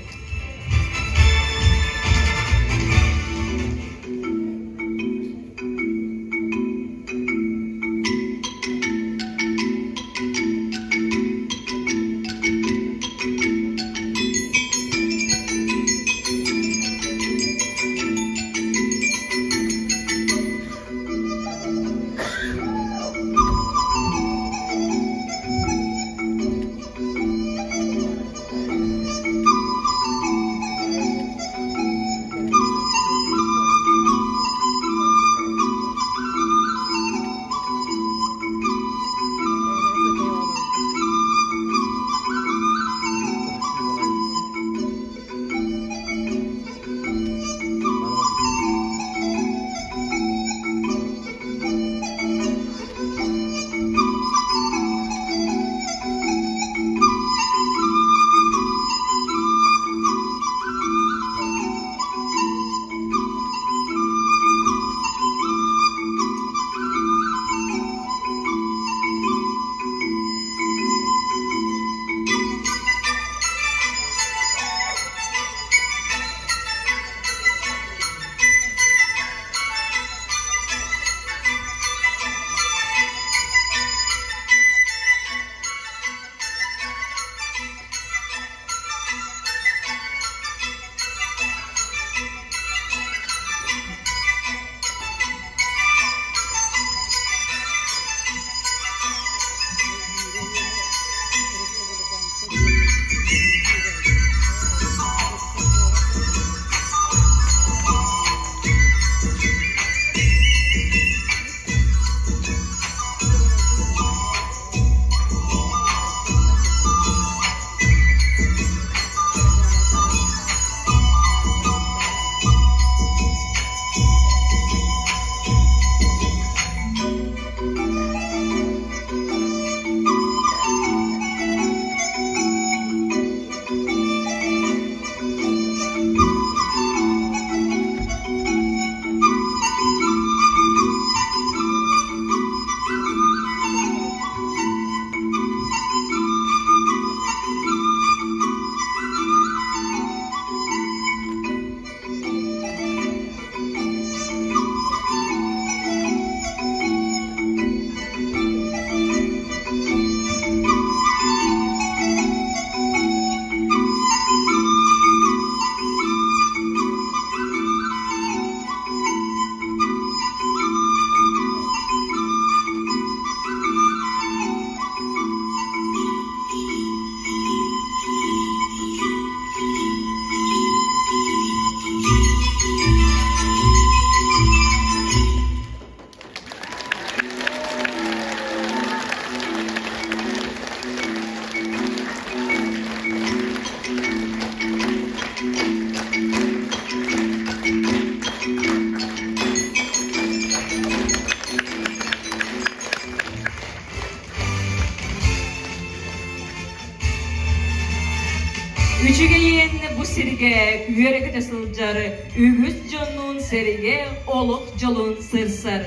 Үчүгэйин бу сиргэ үөрэ-көтө сылдьар үгүс дьоннуун сэргэ олох дьолун сырсар.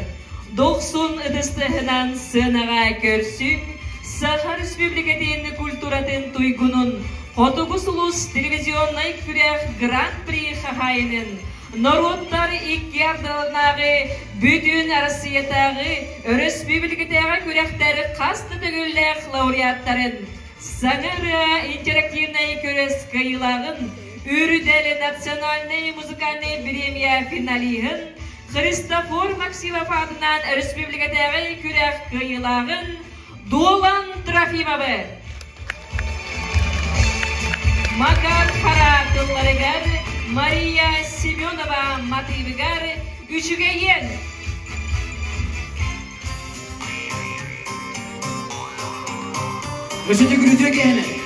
Дохсун ытыс тыаһынан сыанаҕа көрсүҥ Саха Республикатын культуратын туйгунун Хотугу сулус телевизионнай күрэх Гран-при хаһаайынын Норуоттар икки ардыларынааҕы бүтүн Арассыыйатааҕы өрөспүүбүлүкэтээҕи күрэхтэр хас да төгүллээх лауреаттарын, Саҥа ырыа интерактивнай күрэс кыайыылааҕын, Үрдэл национальнай музыкальнай бириэмийэ финалиһын Христофор Максимов аатынан өрөспүүбүлүкэтээҕи күрэх кыайыылааҕын Дуолан Трофимовы Макар Хара тылларыгар Мария Семенова матыыбыгар Үчүгэйиэн Өссө төгүрүтүө кэһэнэ.